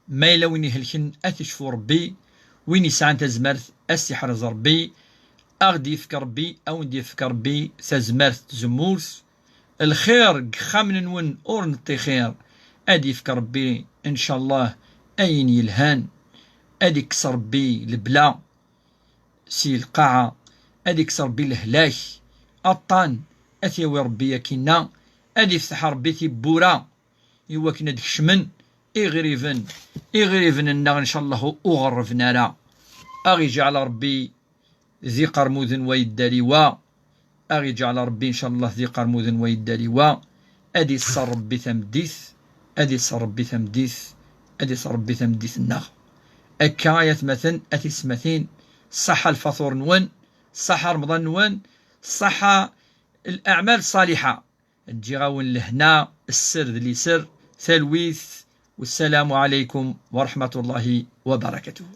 Ma yella win ihelken, ad t-icfu Ṛebbi, win yesɛan tazmert, ad s-iḥrez Ṛebbi, a ɣ-d-yefk Ṛebbi, a wen-d-yefk Ṛebbi tazmert n tzemmurt, lxir deg yexxamen-nwen ur neṭṭixir, ad d-yefk Ṛebbi, ncallah, ayen yelhan, ad ikkes Ṛebbi lebla si lqaɛa, ad ikkes Ṛebbi lehlak, aṭṭan, ad t-yawi Ṛebbi akkinna, ad ifteḥ Ṛebbi tibbura, i wakken ad d-kecmen iɣriben, iɣriben-nneɣ, ncallah, ur ɣerrben ara. A ɣ-iǧɛel Ṛebbi d iqermuden wa yedder i wa, a ɣ-iǧɛel Ṛebbi, ncallah, d iqermuden wa yedder i wa, ad iṣṣer Ṛebbi tameddit, ad iṣṣer Ṛebbi tameddit, ad iṣṣer Ṛebbi tameddit-nneɣ. Akka ay atmaten, a tiyessetmatin, ṣaḥa lfaṭur-nwen, ṣaḥa Remḍan-nwen, ṣaḥa leɛmal ṣṣaliḥa. Ǧǧiɣ-awen lehna, sser d liser, talwit, wassalamu ɛalaykum wa raḥmatullahi wa barakatuh.